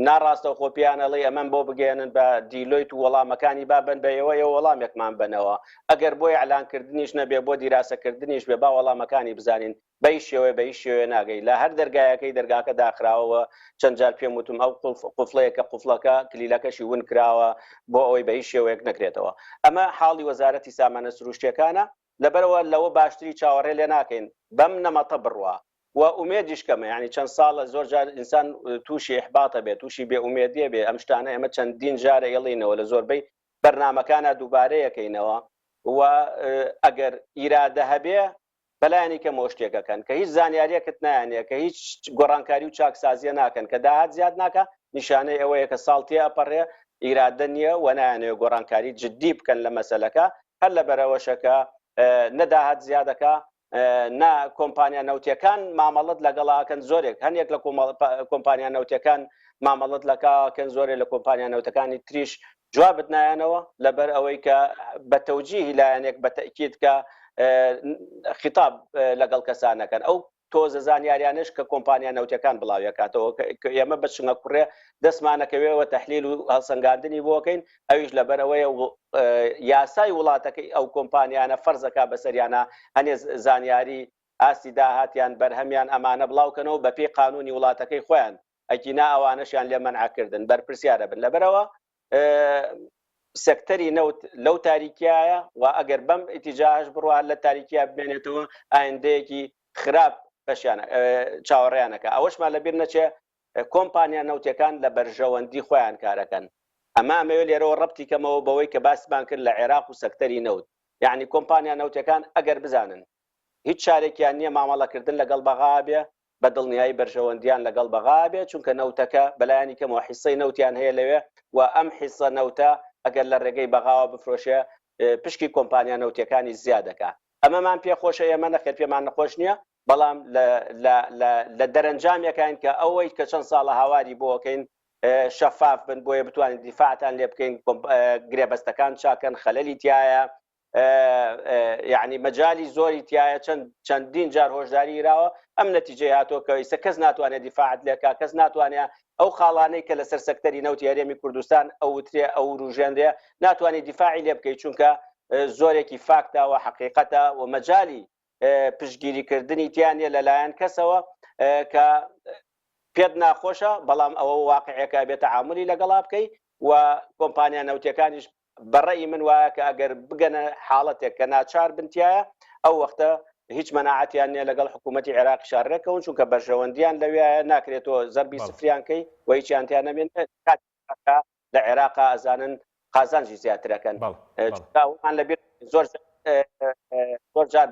ناڕاستەوخۆ پێیان ئەڵێی ئەمەم بۆ بگەیەنن بە دیلۆیت و وەڵامەکانی با بن بە ئێوە ئێوە وەڵامێکمان بەنەوە ئەگەر بۆ ئیعلانکردنیش نەبێ بۆ دیراسەکردنیش بێ با وەڵامەکانی بزانین بە هیچ شێوەیە بە هیچ شێوەیە ناگەی لە هەر دەرگایەکەی دەرگاکە داخراوە و چەند جار پێم وتم ئەو قوڵف قوفڵەیە کە قوفڵەکە کلیلەکەشی ون کراوە بۆ ئەوەی بە هیچ شێوەیەک نەکرێتەوە ئەمە حاڵی وەزارەتی سامانە سروشتیەکانە لەبەرئەوە لەوە باشتری چاوەڕێ لێ ناکەین بەم نەمەتە بڕوا و ئومێدیش کەمە یعنی چەند ساڵە زۆر جار ئینسان تووشی ئیحباتە بێت تووشی بێ ئومێدیە بێ ئەم شتانە ئێمە چەندین جارە ئێڵینەوە لە زۆربەی بەرنامەکانە دووبارەیەکەینەوە و ئەگەر ئیرادە هەبێ بەلایەنی کەمەوە شتێکەکەن کە هیچ زانیاریەکت نایانە کە هیچ گۆڕانکاری و چاکسازیە ناکەن کە داهات زیاد ناکە نیشانەی ئەوەیە کە ساڵ تێ ئەپەڕێ ئیرادە نییە و نایانەوێ گۆڕانکاری جددی بکەن لە مەسەلەکە هەر لەبەرئەوەشە کە نە داهات زیادەکا نە کۆمپانیا نەوتیەکان مامەڵەت لەگەڵا ئەکەن زۆرێک هەنێک لە کۆمپانیا نەوتیەکان مامەڵەت لەکا کەن زۆرێ لە کۆمپانیا نەوتەکانی تریش جوابت نایەنەوە لەبەر ئەوەی کە بە تەوجیهی لایەنێک بە تەئکید کە خیتاب لەگەڵ کەسانەکەن ئەو تۆزە زانیاریانەش کە کۆمپانیا نەوتەکان بڵاویەکاتەوە کە ئێمە بە چنگە کوڕێ دەستمانەکەوێەوە تەحلیل و هەڵسەنگاندنی بۆکەین ئەویش لەبەرئەوەیە یاسای وڵاتەکەی ئەو کۆمپانیانە فەرزەکا بەسەریانە هەنێ زانیاری ئاستی داهاتیان بەرهەمیان ئەمانە بڵاوکەنەوە بەپێی قانونی وڵاتەکەی خۆیان ئەگینا ئەوانەشیان لێ مەنعکردن بەرپرسیارە بن لەبەرەوە سێکتەری نەوت لەو تاریکیایە و ئەگەر بەم ئیتیجاهش بڕوا لە تاریکیا بمێنێتەوە ئایندەیەکی خراپ پەشیان چاوەڕێیانەکە ئەوەشمان لەبیر نەچێ کۆمپانیا نەوتەکان لە بەرژەوەندی خۆیان کارەکەن ئەمە ئەمەوێ لێرەوە ڕەبتی کەمەوە بەوەی کە باسمان کرد لە عێراق و سەکتەری نەوت یعنی کۆمپانیا نەوتەکان ئەگەر بزانن هیچ چارێکیان نییە مامەڵەکردن لەگەڵ بەغا بێ بە دڵنیایی بەرژەوەندیان لەگەڵ بەغا بێ چونکە نەوتەکە بەلایەنی کەمەوە حیسەی نەوتیان هەیە لەوێ و ئەم حیسە نەوتە ئەگەر لە ڕێگەی بەغاوە بفرۆشێ پشکی کۆمپانیا نەوتیەکانی زیاد دەکا ئەمەمان پێ خۆشە ئێمە نەخێر پێمان نەخۆش نییە. بەڵام لە دەرەنجامێکین کە ئەوەی کە چەند ساڵە هاواری بۆکەین شەفاف بن بۆیە بتوانین دیفاعتان لێ بکەین گرێبەستەکان چاکەن خەلەلی تایە یعنی مەجای زۆری تایە چەند چەندین جار هۆشداری راوە ئەم نەتیجەی هاتۆ کە ئیسە کەس ناتوانێت دیفاعت لێکا کەس ناتوانێت ئەو خاڵانەی کە لەسەر سەکتەری نەوتی هەرێمی کوردستان ئەوترێ ئەو وروژێنرێ ناتوانێت دیفاعی لێ بکەیت چونکە زۆرێکی فاکتە و حقیقەتە و مەجای پشتگیریکردنی تیا نیە لەلایەن کەسەوە کە پێت ناخۆشە بەڵام ئەوە واقعەکە بێت تعاملی لەگەڵا بکەی و کۆمپانیا نەوتەکانیش بەڕێی من وایە کە ئەگەر بگەنە حاڵەتێک کە ناچار بنتایە ئەو وەختە هیچ مەناعەتیان نییە لەگەڵ حکوومەتی عێراقی شارڕێکەون چونکە بەرژەوەندیان لەوێ ناکرێتەوە زەربی سفریان کەی و هیچیان تیا نەمێنێت لە عێراقا ئەزانن قازانجی زیاترەکەن ئەومان لەبیر زۆر زۆر جار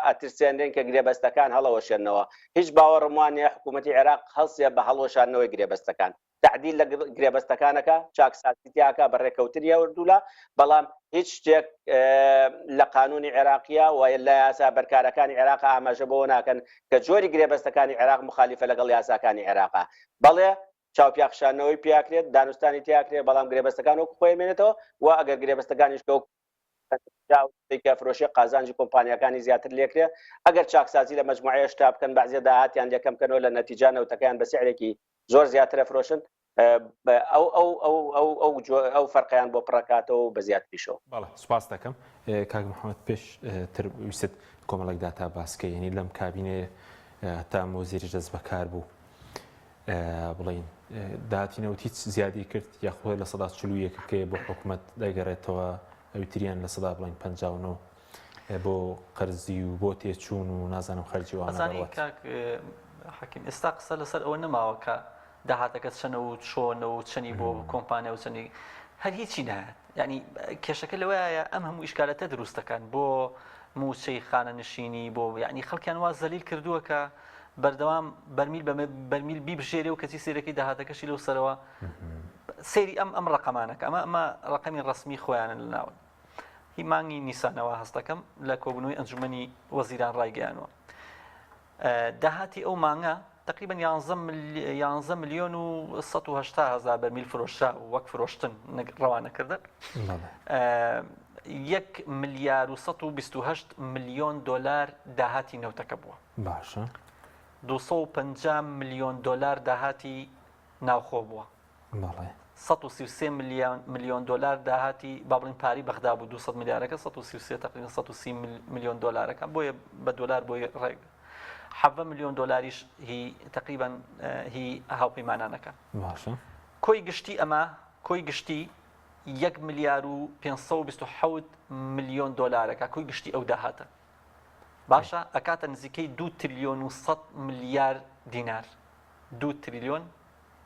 ئەترسێنرێن کە گرێبەستەکان هەڵەوەشێنەوە هیچ باوەڕم وانە حکوومەتی عێراق هەڵسێ بە هەڵوەشانەوەی گرێبەستەکان تعدیل لە گرێبەستەکانەکە چاکسازی تیاکە بە ڕێکەوتنی هەردوولا بەڵام هیچ شتێک لە قانونی عێراقیە و لە یاسا بەرکارەکانی عێراق ئاماژە بەوە ناکەن کە جۆری گرێبەستەکانی عێراق مخالیفە لەگەڵ یاساکانی عێراقا بەڵێ چاوپیاخشانەوەی پیاکرێت دانوستانی تیاکرێت بەڵام گرێبەستەکان وەکو خۆی مێنێتەوە و ئەگەر گرێبەستەکانیش کە فرۆشی قازانجی کۆمپانیاکانی زیاتر لێکرێ ئەگەر چاکسازی لە مجموعەیە شتا بکەن بەعزیە داهاتیان لەکەم کەنەوە لە نەتیجا نەوتەکەیان بە سعرێکی زۆر زیاترە فرۆشن ئەو ئەو ئەو ئەو ئەو ئەو فەرقیان بۆ پڕەکاتەوە بە زیاتریشەوە. بەڵێ سوپاس دەکەم کاک محەممەد پێش تر ویست کۆمەڵێک داتا باسکە یعنی لەم کابینێ تا مۆزیری دەست بەکار بوو بڵین داهاتی نەوت هیچ زیادی کرد یاخۆ 41% ەکەی بۆ حکوومەت دەگەڕێتەوە ئەوی تریان لە بڵین 59 بۆ قەرزی و بۆ تێچوون و نازانم خەرجی وانە ئەزانی دەڕوات. کاک حەکیم ئێستا قسە لەسەر ئەوە نەماوە کە داهاتەکە چەنە و چۆنە و چەنی بۆ کۆمپانیا و چەنی هەر هیچی نایەت یعنی کێشەکە لەوەیە ئەم هەموو ئیشکالەتە دروست دەکەن بۆ مووچەی خانەنشینی بۆ یعنی خەڵکیان وا زەلیل کردووە کە بەردەوام بەرمیل بە بەرمیل بیبژێرێ و کەچی سەیرەکەی داهاتەکەشی لەو سەرەوە سەیری ئەم ئەم ڕقەمانەکە ئەمە ئەمە ڕقەمی ڕسمی خۆیانن لە ناون هی مانگی نیسانەوە هەستەکەم لە کۆبوونەوەی ئەنجومەنی وەزیران ڕایگەیانوە داهاتی ئەو مانگە تقریبا 11 ملیۆن و 180 هزار بەرمیل فرۆشرا وەک فرۆشتن ڕەوانەکردن یەک ملیار و 128 ملیۆن دۆلار داهاتی نەوتەکە بووە باشە 250 ملیۆن دۆلار داهاتی ناوخۆ بووە بەڵێ. 133 ملیۆن دۆلار داهاتی با بڵێین پارەی بەغدا بوو 200 ملیارەکە 133 تقریبا 130 ملیۆن دۆلارەکە بۆیە بە دۆلار بۆی ڕێک 17 ملیۆن دۆلاریش هی تقریبا هی هاوپەیمانانەکە باشە کۆی گشتی ئەمە کۆی گشتی 1 ملیار و 527 ملیۆن دۆلارەکە کۆی گشتی ئەو داهاتە باشە ئەکاتە نزیکەی 2 تریلیۆن و 100 ملیار دینار 2 تریلیۆن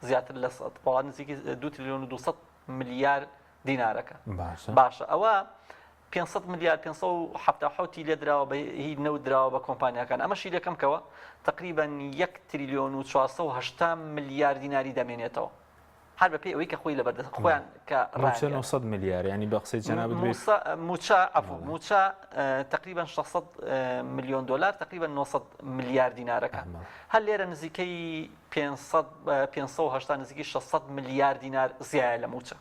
زیاتر لە وڵات نزیکی 2 تریلیۆن و 200 ملیار دینارەکە باشە باشە ئەوە 500 ملیار 577 لێ دراوە بە هی نەوت دراوە بە کۆمپانیاکان ئەمەشی لەکەم کەوە تقریبا 1 تریلیۆن و 480 ملیار دیناری دەمێنێتەوە هەر بەپێی ئەوەی کە خۆی لەبەردەست خۆیان کە مووچە 900 ملیار ینی بە قسەی جەنابت بێت مووچە عەفو مووچە تقریبا 600 ملیۆن دلار تقریبا 900 ملیار دینارەکە هەر لێرە نزیکەی 500 580 نزیکی 600 ملیار دینار زیایە لە مووچە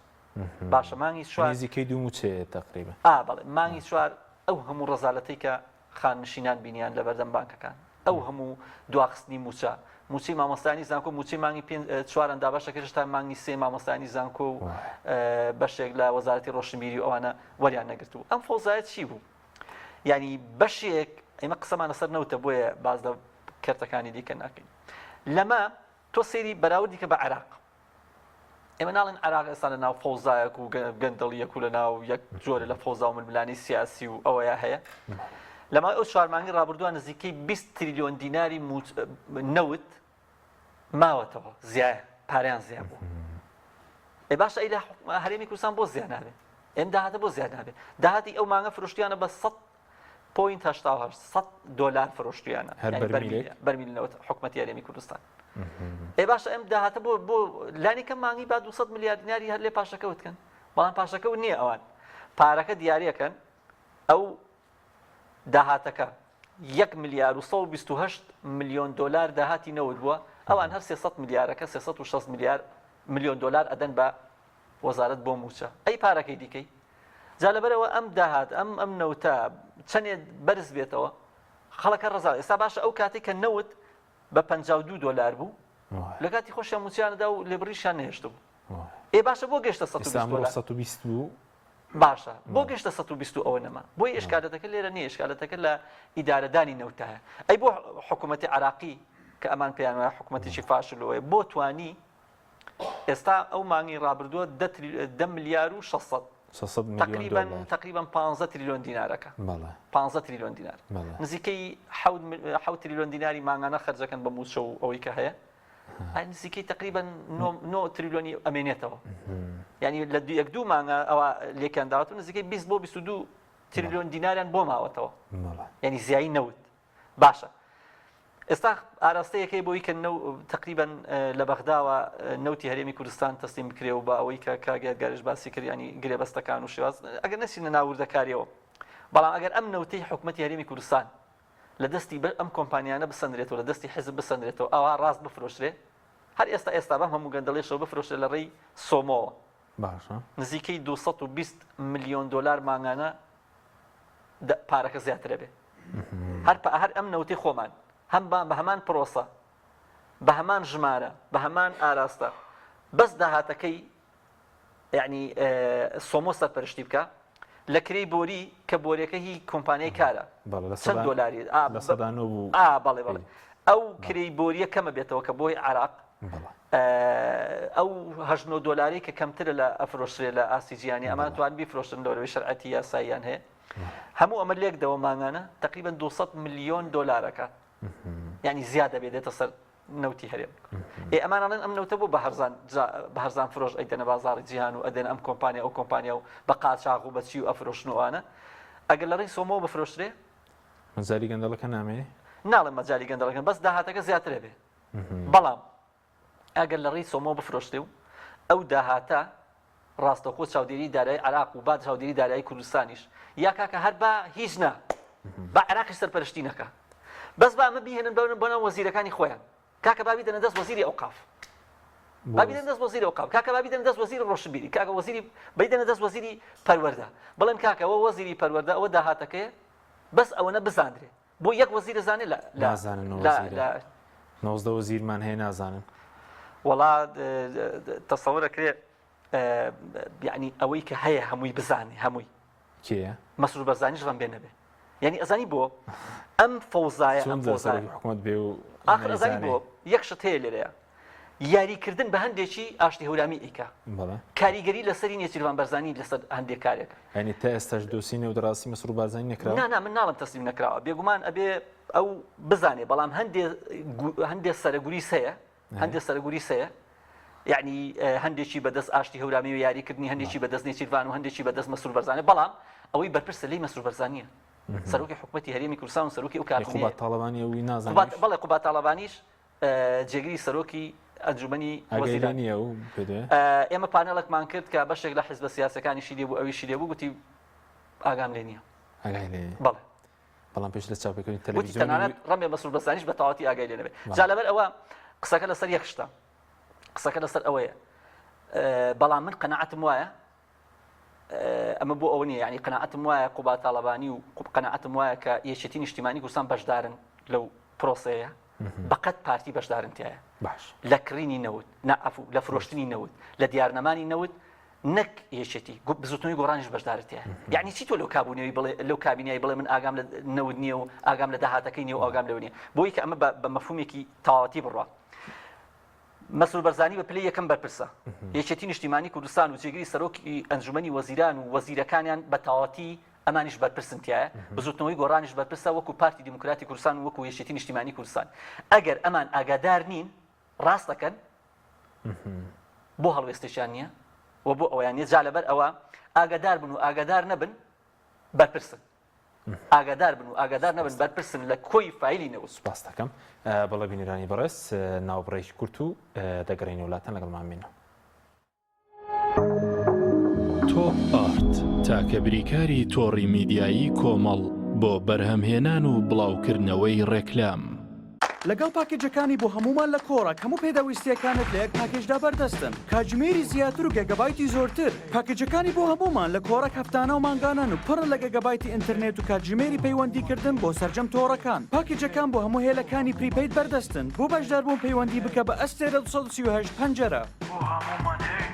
باشە مانگی چوار نزیکەی دوو مووچەیە تقریبا ئا بەڵێ مانگی چوار ئەو هەموو ڕەزالەتەی کە خاننشینان بینیان لەبەردەم بانکەکان ئەو هەموو دواخستنی مووچە، مووچەی مامۆستایانی زانکۆ مووچەی مانگی پێنج چواران دابەش دەکرێت هێشتا مانگی سێ مامۆستایانی زانکۆ و بەشێک لە وەزارەتی ڕۆشنبیری و ئەوانە وەریان نەگرتبوو ئەم فەوزایە چی بوو؟ یعنی بەشێک ئێمە قسەمان لەسەر نەوتە بۆیە باز لە کەرتەکانی دیکە ناکەین لەمە تۆ سەیری بەراوردی کە بە عێراق ئێمە ناڵێن عێراق ئێستا لە ناو فەوزایەک و گەندەڵیەک و لە ناو یەک جۆرە لە فەوزا و ململانی سیاسی و ئەوەیە هەیە لە ماوەی ئەو چوار مانگی ڕابردووە نزیکەی 20 تریلیۆن دیناری نەوت ماوەتەوە زیایە پارەیان زیاد بوو ئێ باشە ئەی لە هەرێمی کوردستان بۆ زیاد نابێ ئێم داهاتە بۆ زیاد نابێ داهاتی ئەو مانگە فرۆشتیانە بە 100 point 88 سەد دۆلار فرۆشتویانە هەر یعنی بەرمیلێک؟ بەرمیل بەرمیل نەوت حکومەتی هەرێمی کوردستان ئێ باشە ئەم داهاتە بۆ بۆ لانی کەم مانگی با 200 ملیار دیناری هەر لێ پاشەکەوت کەن بەڵام پاشەکەوت نییە ئەوان پارەکە دیاریەکەن ئەو داهاتەکە یەک ملیار و 128 ملیۆن دۆلار داهاتی نەوت بووە ئەوان هەر 300 ملیارەکە 360 ملیار ملیۆن دۆلار ئەدەن بە وەزارەت بۆ مووچە ئەی پارەکەی دیکەی جا لەبەرەوە ئەم داهات ئەم ئەم نەوتە چەندێ بەرز بێتەوە خەڵەکە ڕەزا ئێستا باشە ئەو کاتێک کە نەوت بە 52 دۆلار بوو لە کاتی خۆشیان مووچەیان دا و لێبڕیشیان نەهێشتبوو ئێ باشە بۆ گەشتە 120 بوو باشە بۆ گەشتە 120 ئەوە نەما بۆی ئشکالەتەکە لێرە نییە ئشکالەتەکە لە ئیدارەدانی نەوتایە ئەی بۆ حکوومەتی عراقی کە ئەمان پێیان وایە حکوومەتێکی فاشلەوەیە بۆ توانی ئێستا ئەو مانگی ڕابردووە دە ملیار و 600 تقریبا تقریبا 15 تریلیۆن دینارەکە 15 تریلیۆن دینار نزیکەی 6 تریلیۆن دیناری مانگانە خەرجەکەن بە مووچە و ئەوەی کە هەیە نزیکەی تقریبا 9 تریلیۆنی ئەمێنێتەوە یعنی لە یەک دوو مانگە ئەوە لێکیان داوەت و نزیکەی 20 بۆ 22 تریلیۆن دیناریان بۆ ماوەتەوە یعنی زیایی نەوت باشە ئێستا ئاراستەیەک هەیە بۆی کە تقریبا لە بەغداوە نەوتی هەرێمی کوردستان تەسلیم بکرێ و بە ئەوەی کە کاک یادگاریش باسی کرد ینی گرێبەستەکان و شێواز ئەگەر نەچینە ناو وردەکاریەوە بەڵام ئەگەر ئەم نەوتەی حکوومەتی هەرێمی کوردستان لە دەستی ئەم کۆمپانیانە بسەندرێتەوە لە دەستی حزب بسەندرێتەوە ئەوها ڕاست بفرۆشرێ هەر ئێستا ئێستا بەم هەموو گەندەڵێشەوە بفرۆشرێ لە ڕێی سۆمۆوە باشە نزیکەی 220 ملیۆن دۆلار مانگانە پارەکە زیاترە بێ هەر هەر ئەم نەوتی خۆمان هەم با بە هەمان پرۆسە بە هەمان ژمارە بە هەمان ئاراستە بەس داهاتەکەی یعنی سۆمۆ سەرپەرشتی بکە لە کرێی بۆری کە بۆریەکە هی کۆمپانیای کارە چەند دۆلاری بەڵێ بەڵێ ئەو کرێی بۆریە کەمە بێتەوە کە بۆی عراق ئەو هەشت نۆ دۆلارەی کە کەمترە لە ئەفرۆشرێ لە ئاستی جیهانی ئەمان توان بیفرۆشن لەوەی شەرعەتی یاساییان هەیە هەموو ئەمە لێک دەوە مانگانە تقریبا 200 ملیۆن دۆلارەکە یعنی زیادە بێ دێتە سەر نەوتی هەرێم ئێ ئەمان ئەڵێن ئەم نەوتە بۆ بە هەرزان بە هەرزان فرۆش ئەیدەنە بازاڕی جیهان و ئەدەن ئەم کۆمپانیا ئەو کۆمپانیا و بە قاچاغ و بەچی و ئەفرۆشن و ئەوانە ئەگەر لە ڕێی سۆمۆ بفرۆشرێ مەجالی گەندەڵەکە نامێنێ ناڵێم مەجالی گەندەڵەکە بەس داهاتەکە زیاترە بێ بەڵام ئەگەر لە ڕێی سۆمۆ بفرۆشرێ و ئەو داهاتە ڕاستەوخۆ چاودێری دارایی عراق و با چاودێری دارایی کوردستانیش یا کاکە هەر با هیچ نا با عراقیش سەرپەرشتی نەکا بەس با ئەمە بیهێنن بەون بۆ ناو وەزیرەکانی خۆیان کاکە با بیدەنە دەست وەزیری ئەوقاف با بیدەنە دەست وەزیری ئەوقاف کاکە با بیدەنە دەست وەزیری ڕۆشنبیری کاکە وەزیری بیدەنە دەست وەزیری پەروەردە بڵێن کاکە ئەوە وەزیری پەروەردە ئەوە داهاتەکەیە بەس ئەوەنە بزاندرێ بۆ یەک وەزیر زانێ لە نازانن لە 19 وەزیرمان هەیە نازانن وەڵا تەسەورە کرێ یعنی ئەوەی کە هەیە هەمووی بزانێ هەمووی کێیە مەسرور بەرزانیش ڕەم بێ نەبێ یعنی ئەزانی بۆ ئەم فەوزایە ئەم فەوزایە حکومت بێ و ئاخر ئەزانی بۆ یەک شت هەیە لێرەیە یاریکردن بە هەندێکی ئاشتی هەورامی ئەیکا کاریگەری لەسەری نێچیرڤان بەرزانی لەسەر هەندێک کارێک. یانی تا ئێستاش دۆسیەی نەوت ڕاستی مەسرور بارزانی نەکراوە؟ نا نا من ناڵێم تەسلیم نەکراوە بێگومان ئەبێ ئەو بزانێ بەڵام هەندێ هەندێ سەرەگوریس هەیە هەندێ سەرەگوریس هەیە یعنی هەندێکی بەدەست ئاشتی هەورامی و یاریکردنی هەندێکی بەدەست نێچیرڤان و هەندێکی بەدەست مەسرور بەرزانە بەڵام ئەوەی بەرپرسە لێی مەسرور بەرزانیە سەرۆکی حکوومەتی هەرێمی کوردستان و سەرۆکی ئەو کابینەیە قوباد تاڵەبانی ئەوی نازانێت بەڵێ قوباد تاڵەبانیش جێگری سەرۆکی ئەنجومەنی وەزیران نییە و ئێمە پانێڵێکمان کرد کە بەشێک لە حیزبە سیاسەکانیشی لێ بوو ئەویشی لێ بوو گوتی ئاگام لێ نییە ئاگای لێ بەڵێ بەڵام پێش لە چاپێکردنی تەلەڤیزیۆن تەنانەت ڕەنگە مەسرور بەرزانیش بە تەواوەتی ئاگای لێ نەبێت جا لەبەر ئەوە قسەکە لەسەر یەک شتە قسەکە لەسەر ئەوەیە بەڵام من قەناعەتم وایە ئەمە بۆ ئەوە نییە یعنی قەناعەتم وایە قوباد تاڵەبانی و قەناعەتم وایە کە یەکێتی نیشتیمانی کوردستان بەشدارن لەو پرۆسەیە بەقەت پارتی بەشدارن تایە باش لە کڕینی نەوت نەعفو لە فرۆشتنی نەوت لە دیارنەمانی نەوت نەک یەکێتی بزوتنەوەی گۆڕانیش بەشدارتە یعنی چی تۆ لەو کابوونەوەی بڵێ لەو کابینای بڵێ من ئاگام لە نەوت نییە و ئاگام لە داهاتەکەی نیە و ئاگام لەوە نییە بۆی کە ئەمە بە مەفهومێکی تەواوەتی بڕوا مەسرور بەرزانی بە پلەی یەکەم بەرپرسە. یەکێتی نیشتیمانی کوردستان و جێگری سەرۆکی ئەنجومەنی وەزیران و وەزیرەکانیان بە تەواوەتی ئەمانیش بەرپرسن تیایە. بزوتنەوەی گۆڕانیش بەرپرسە وەکو پارتی دیموکراتی کوردستان و وەکو یەکێتی نیشتیمانی کوردستان. ئەگەر ئەمان ئاگادار نین ڕاست دەکەن بۆ هەڵوێستێکیان نییە و بۆ ئەوەیان نییە جا لەبەر ئەوە ئاگادار بن و ئاگادار نەبن بەرپرسن. ئاگادار بن و ئاگادار نەبن بەرپرسن لە کۆی فایلی نەوت. سوپاست دەکەم. بەڵێ بینەرانی بەڕێز ناوبڕێکی کورت و دەگەڕێینەوە لاتان لەگەڵمان بمێنەوە. تۆپ ئارت، تاکە بریکاری تۆڕی میدیایی کۆمەڵ. بۆ بەرهەمهێنان و بڵاوکردنەوەی ڕێکلام. لەگەڵ پاکێجەکانی بۆ هەموومان لە کۆڕەک هەموو پێداویستییەکانت لە یەک پاکێجدا بەردەستن، کاتژمێری زیاتر و گێگابایتی زۆرتر. پاکێجەکانی بۆ هەموومان لە کۆڕەک هەفتانە و مانگانەن و پڕن لە گێگابایتی ئینتەرنێت و کاتژمێری پەیوەندیکردن بۆ سەرجەم تۆڕەکان. پاکێجەکان بۆ هەموو هێلەکانی prepaid بەردەستن. بۆ بەشداربوون پەیوەندی بکە بە ئەستێرە 238 پەنجەرە. بۆ هەموومان هەیە.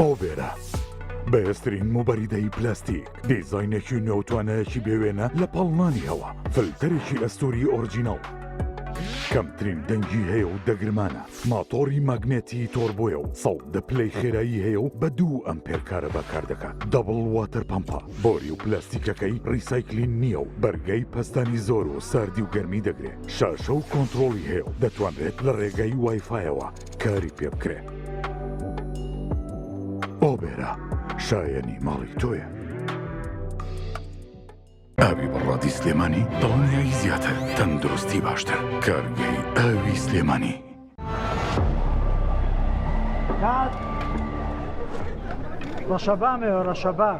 ئۆبێرا بەهێزترین موبەریدەی پلاستیک، دیزاینێکی نوێ و توانایەکی بێوێنە لە پاڵنانی هەوا، فلتەرێکی ئەستوری original، کەمترین دەنگی هەیە و دەگرمانە، ماتۆڕی ماگنێتی تۆربۆیە و 110 پلەی خێرایی هەیە و بە دوو ئەمپێر کارەبا کار دەکات، double water pump ە، بۆری و پلاستیکەکەی recycling نییە و بەرگەی پەستانی زۆر و ساردی و گەرمی دەگرێ، شاشە و کۆنترۆڵی هەیە و دەتوانرێت لە ڕێگەی WiFi یەوە کاری پێ بکرێ. ئۆبێرا شایەنی ماڵی تۆیە. ئاوی بەڕادی سلێمانی دڵنیایی زیاتر تەندروستی باشتر کارگەی ئاوی سلێمانی. کات ڕەشەبامەوە ڕەشەبا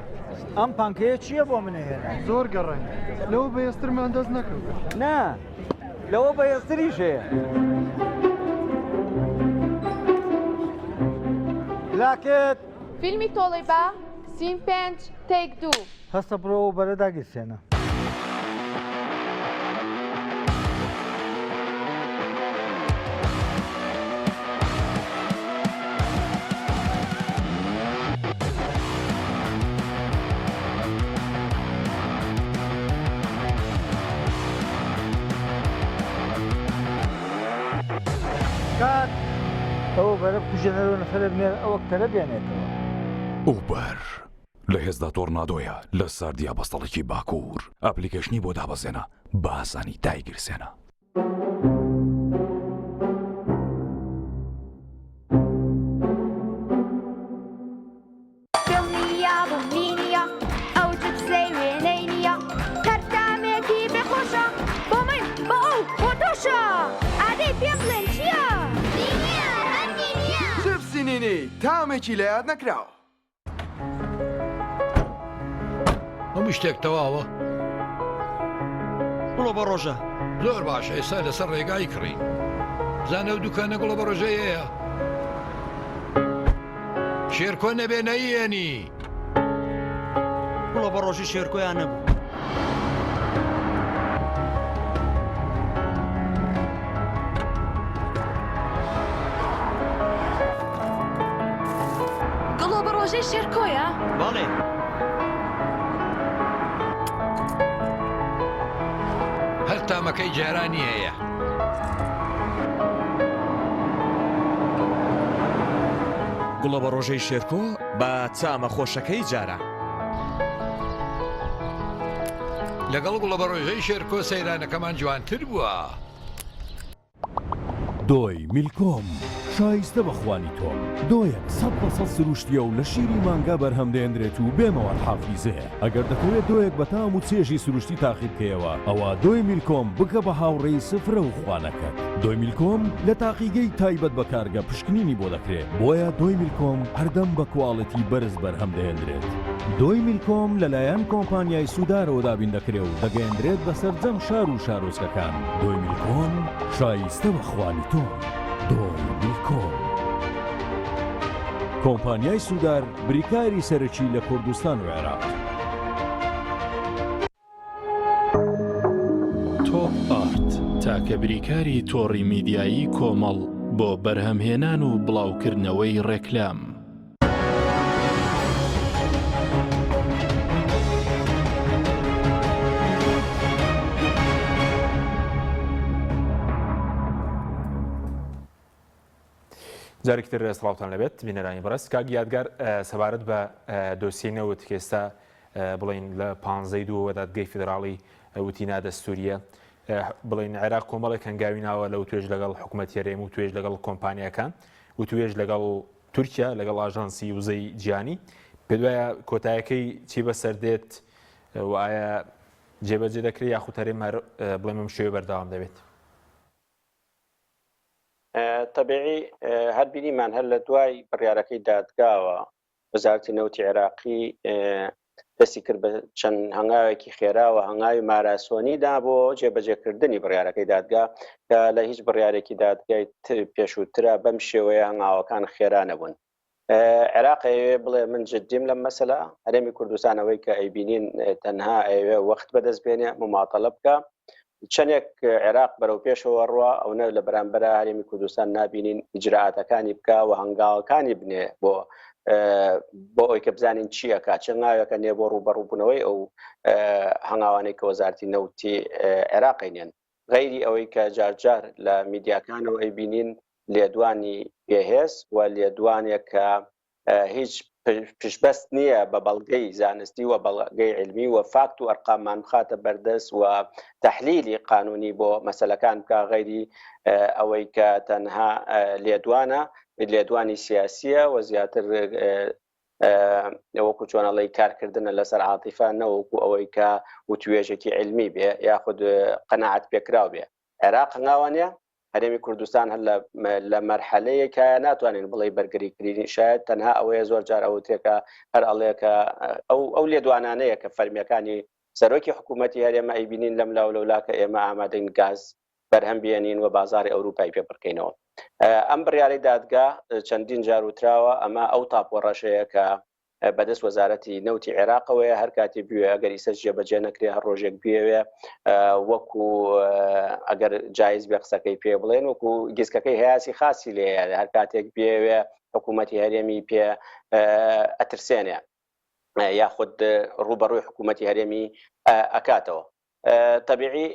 ئەم پانکەیە چییە بۆ منە هێنا زۆر گەڕێن لەوە بەێسترمان دەست نەکەوت نا لەوە بەهێزتریش هەیە. لاکت. فیلمی تۆڵەی با، سین پێنج، تەیک دوو. هەستە بڕۆ ئەو بەرە داگیرسێنە. کات ئەوە بەرە بکوژێنەرەوە نەفەرێ بنێرە ئەوە کەرە بێنێتەوە. ئوبەر لە هێزدا تۆرنادۆیە لە ساردیا بەستەڵەکی باکوور ئەپلیکەیشنی بۆ دابەزێنە بە ئاسانی دایگیرسێنە. دڵنیابووم لینیە ئەو جپسەی وێنەی نییە هەر تامێکی بێخۆشە بۆ من بۆ ئەو بۆ تۆشە ئادەی پێم بڵێن چییە؟ نینیە هەر نینیە. چپسی نینی تامێکی لەیاد نەکراو. هەموو شتێک تەواوە؟ گوڵە بە ڕۆژە. زۆر باشە ئێستا لەسەر ڕێگای کڕین. بزانە ئەو دوکانە گوڵە بە ڕۆژەی هەیە؟ شێرکۆ نەبێ نەیێنی. گوڵە بە ڕۆژی شێرکۆیان نەبوو. گوڵە بە ڕۆژەی شێرکۆیە؟ بەڵێ. هەر تامەکەی جارانی هەیە. گوڵەبەڕۆژەی شێرکۆ بە تامە خۆشەکەی جاران. لەگەڵ گوڵەبەڕۆژەی شێرکۆ سەیرانەکەمان جوانتر بووە. دۆی میلکۆم شایستە بە خوانی تۆم. دۆیەک 100% سروشتییە و لە شیری مانگا بەرهەم دەهێنرێت و بێ مەواد حافیزەیە. ئەگەر دەتەوێت دۆیەک بە تام و چێژی سروشتی تاقی بکەیەوە، ئەوا دۆی میلکۆم بکە بە هاوڕێی سفرە و خوانەکەت. دۆی میلکۆم لە تاقیگەی تایبەت بە کارگە پشکنینی بۆ دەکرێت، بۆیە دۆی میلکۆم هەردەم بە کواڵێتی بەرز بەرهەم دەهێندرێت. دۆی میلکۆم لەلایەن کۆمپانیای سودارەوە دابین دەکرێ و دەگەیەندرێت بە سەرجەم شار و شارۆچکەکان. دۆی میلکۆم شایستە بە خوانی تۆ. دۆی میلکۆم. کۆمپانیای سودار بریکاری سەرەکی لە کوردستان و عێراق. تۆپ ئارت تاکە بریکاری تۆڕی میدیایی کۆمەڵ بۆ بەرهەمهێنان و بڵاوکردنەوەی ڕێکلام. جارێکی تر سڵاوتان لەبێت بینەرانی بەڕێز کاک یادگار سەبارەت بە دۆسیەی نەوت کە ئێستا بڵین لە پانزەی دووەوە دادگەی فیدراڵی وتی نادەستوریە بڵین عێراق کۆمەڵێک هەنگاوی ناوە لەو توێژ لەگەڵ حکوومەت هەرێم و توێژ لەگەڵ کۆمپانیاکان و توێژ لەگەڵ تورکیا لەگەڵ ئاژانسی وزەی جیهانی پێدوایە کۆتایەکەی چی بەسەر دێت و ئایا جێبەجێ دەکرێت یاخود هەرێم هەر بڵێم بەم شێوەیە بەردەوام دەبێت؟ تەبیعی هەر بینیمان هەر لە دوای بڕیارەکەی دادگاوە وەزارەتی نەوتی عێراقی دەستی کرد بە چەند هەنگاوێکی خێراوە هەنگاوی ماراسۆنی دا بۆ جێبەجێکردنی بڕیارەکەی دادگا کە لە هیچ بڕیارێکی دادگای پێشووترا بەم شێوەیە هەنگاوەکان خێرا نەبوون. عێراق ئەیەوێ بڵێ من جدیم لەم مەسەلە، هەرێمی کوردستان ئەوەی کە ئەیبینین تەنها ئەیەوێ وەخت بەدەست بێنێ، مماتەلە بکا. چەندێک عێراق بەرەو پێشەوە ڕوا ئەونە لە بەرامبەرا هەرێمی کوردستان نابینین ئیجرائاتەکانی بکا و هەنگاوەکانی بنێ بۆ بۆ ئەوی کە بزانین چی ئەکا، چ هەنگاوێکە نێ بۆ ڕووبەڕووبوونەوەی ئەو هەنگاوانەی کە وەزارەتی نەوتی عێراق ئەینێن. غەیری ئەوەی کە جارجار لە میدیاکانەوە ئەیبینین لێدوانی بێهێز و لێدوانێک کە هیچ پشتبەست نییە بە بەڵگەی زانستی و بەڵگەی علمی و فاکت و ئەرقاممان بخاتە بەردەست و تەحلیلی قانونی بۆ مەسەلەکان بکا غەیری ئەوەی کە تەنها لێدوانە لێدوانی سیاسیە و زیاتر وەکو چۆن ئەڵێی کارکردنە لەسەر عاتیفە نەوەکو ئەوەی کە وتوێژێکی علمی بێ یاخود قەناعەت پێکراو بێ عێراق هەنگاوانە هەرێمی کوردستان هەر لە مەرحەلەیەکە ناتوانین بڵێ بەرگری کرینی شاید تەنها ئەوەیە زۆر جار ئەوترێکە هەر ئەڵێکە ئەو ئەو لێدوانانەیە کە فەرمیەکانی سەرۆکی حکوومەتی هەرێمە ئەیبینین لەم لاو لەولا کە ئێمە ئامادەین گاز بەرهەم بێنین و بازاری ئەوروپای پێ بڕکەینەوە. ئەم بڕیارەی دادگا چەندین جار وتراوە ئەمە ئەو تاپۆ ڕەشەیە کە بەدەست وەزارەتی نەوتی عێراقەوەیە هەر کاتی بوێ ئەگەر ئیسە جێبەجێ نەکرێ هەر ڕۆژێک بێوێ وەکو ئەگەر جایز بێ قسەکەی پێ بڵێن وەکو گیسکەکەی هەیاسی خاصی لێ هەر کاتێک بێوێ حکوومەتی هەرێمی پێ ئەترسێنێ یاخود ڕوبەڕووی حکوومەتی هەرێمی ئەکاتەوە. تەبیعی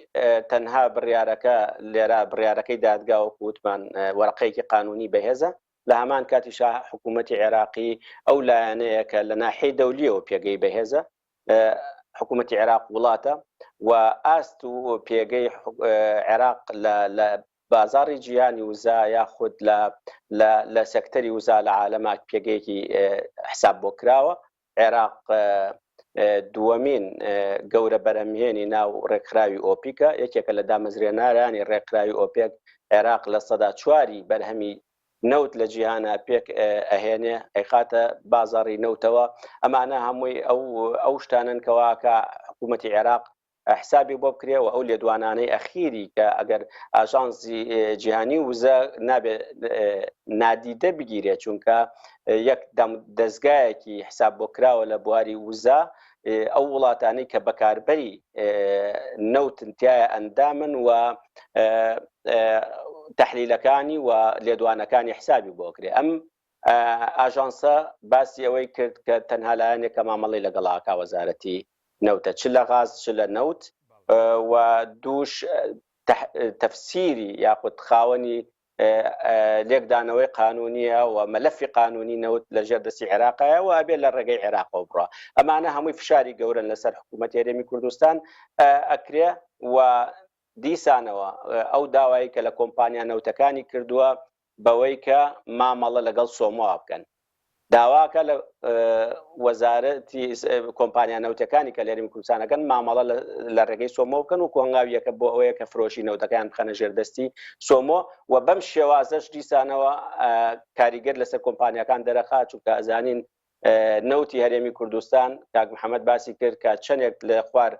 تەنها بڕیارەکە لێرە بڕیارەکەی دادگا وەکو وتمان وەرەقەیەکی قانونی بەهێزە لە هەمان کاتیشا حکوومەتی عێراقی ئەو لایەنەیە کە لە ناحیەی دەولیەوە پێگەی بەهێزە حکوومەتی عێراق وڵاتە و ئاست و پێگەی عێراق لە بازاڕی جیهانی وزە یاخود لە لە سێکتەری وزە لە عالەما پێگەیەکی حساب بۆ کراوە عێراق دووەمین گەورە بەرهەمهێنی ناو ڕێکخراوی ئۆپیکە، یەکێکە لە دامەزرێنەرانی ڕێکخراوی ئۆپێک، عێراق 4% بەرهەمی نەوت لە جیهانا پێک ئەهێنێ، ئەیخاتە بازاڕی نەوتەوە، ئەمانە هەمووی ئەو ئەو شتانەن کەوا کە حکوومەتی عێراق حسابی بۆ بکرێ و ئەو لێدوانانەی ئەخیری کە ئەگەر ئاژانسی جیهانی وزە نابێ نادیدە بگیرێت چونکە یەک دەزگایەکی حساب بۆ کراوە لە بواری وزە ئەو وڵاتانی کە بەکاربەری نەوتن تایە ئەندامن و تحلیلەکانی و لێدوانەکانی حسابی بۆ کرێ ئەم ئاژانسە باسی ئەوەی کرد کە تەنها لایەنێک کە مامەڵی لەگەڵاکە وەزارەتی نەوتە چ لە غاز چ لە نەوت و دووش تەفسیری یاخود خاوەنی لێکدانەوەی قانونیە و مەلەفی قانونی نەوت لە ژێر دەستی عێراقایە و ئەبێ لە ڕێگەی عێراقەوە بڕە ئەمانە هەمووی فشاری گەورن لەسەر حکوومەت هەرێمی کوردستان ئەکرێ و دیسانەوە ئەو داوایی کە لە کۆمپانیا نەوتەکانی کردووە بەوەی کە مامەڵە لەگەڵ سۆمۆ بکەن داواکە لە وەزارەتی کۆمپانیا نەوتەکانی کە لەریم کوردستانەکەن مامەڵە لە ڕێگەی سۆمۆ بکەن و کۆنگاویەکە بۆ ئەوەیە کە فرۆشی نەوتەکان بخەنە ژێردەستی سۆمۆ و بەم شێوازەش دیسانەوە کاریگەر لەسەر کۆمپانیاکان دەرەخا چونکە ئەزانین نەوتی هەرێمی کوردستان کاک محەممەد باسی کرد کە چەندێک لە خوار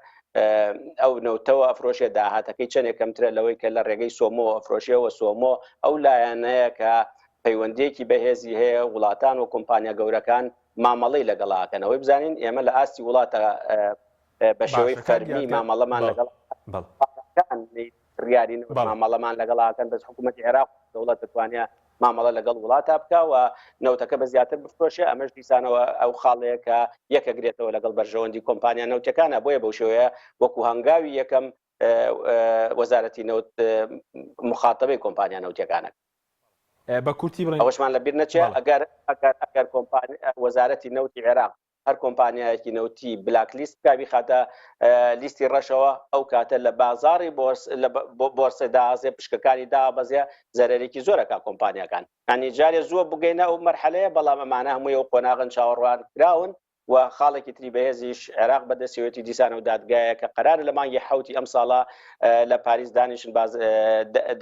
ئەو نەوتەوە ئەفرۆشێ داهاتەکەی چەندێک کەمترە لەوەی کە لە ڕێگەی سۆمۆ ئەفرۆشێەوە سۆمۆ ئەو لایەنەیە کە پەیوەندیەکی بەهێزی هەیە وڵاتان و کۆمپانیا گەورەکان مامەڵەی لەگەڵاکەن ئەوەی بزانین ئێمە لە ئاستی وڵاتە بە شێوەی فەرمی مامەڵەمان لەگەڵ بڕیاری مامەڵەمان لەگەڵاکەن بەس حکوومەتی عێراق دەوڵەت دەتوانێت مامەڵە لەگەڵ وڵاتە بکە و نەوتەکە بە زیاتر بفرۆشێ ئەمەش دیسانەوە ئەو خاڵەیە کە یەکەگرێتەوە لەگەڵ بەرژەوەندی کۆمپانیا نەوتەکانە بۆیە بەو شێوەیە وەکو هەنگاوی یەکەم وەزارەتی نەوت مخاتبەی کۆمپانیا نەوتەکانە بە کورتی بڵێن ئەوەشمان لەبیر نەچێ ئەگەر ئەگەر ئەگەر کۆمپانی وەزارەتی نەوتی عێراق هەر کۆمپانیایەکی نەوتی بلاک لیست بکا بیخاتە لیستی ڕەشەوە ئەو کاتە لە بازاڕی بۆرس لە بۆرسە دازێ پشکەکانی دابەزێ زەرەرێکی زۆرەکە کۆمپانیاکان ینی جارێ زووە بگەینە ئەو مەرحەلەیە بەڵام ئەمانە هەمووی ئەو قۆناغن چاوەڕوان کراون. و خاڵێکی تری بەهێزیش عێراق بەدەستیەوەتی دیسان ئەو دادگایە کە قەرارە لە مانگی حەوتی ئەم ساڵە لە پاریس دانیشن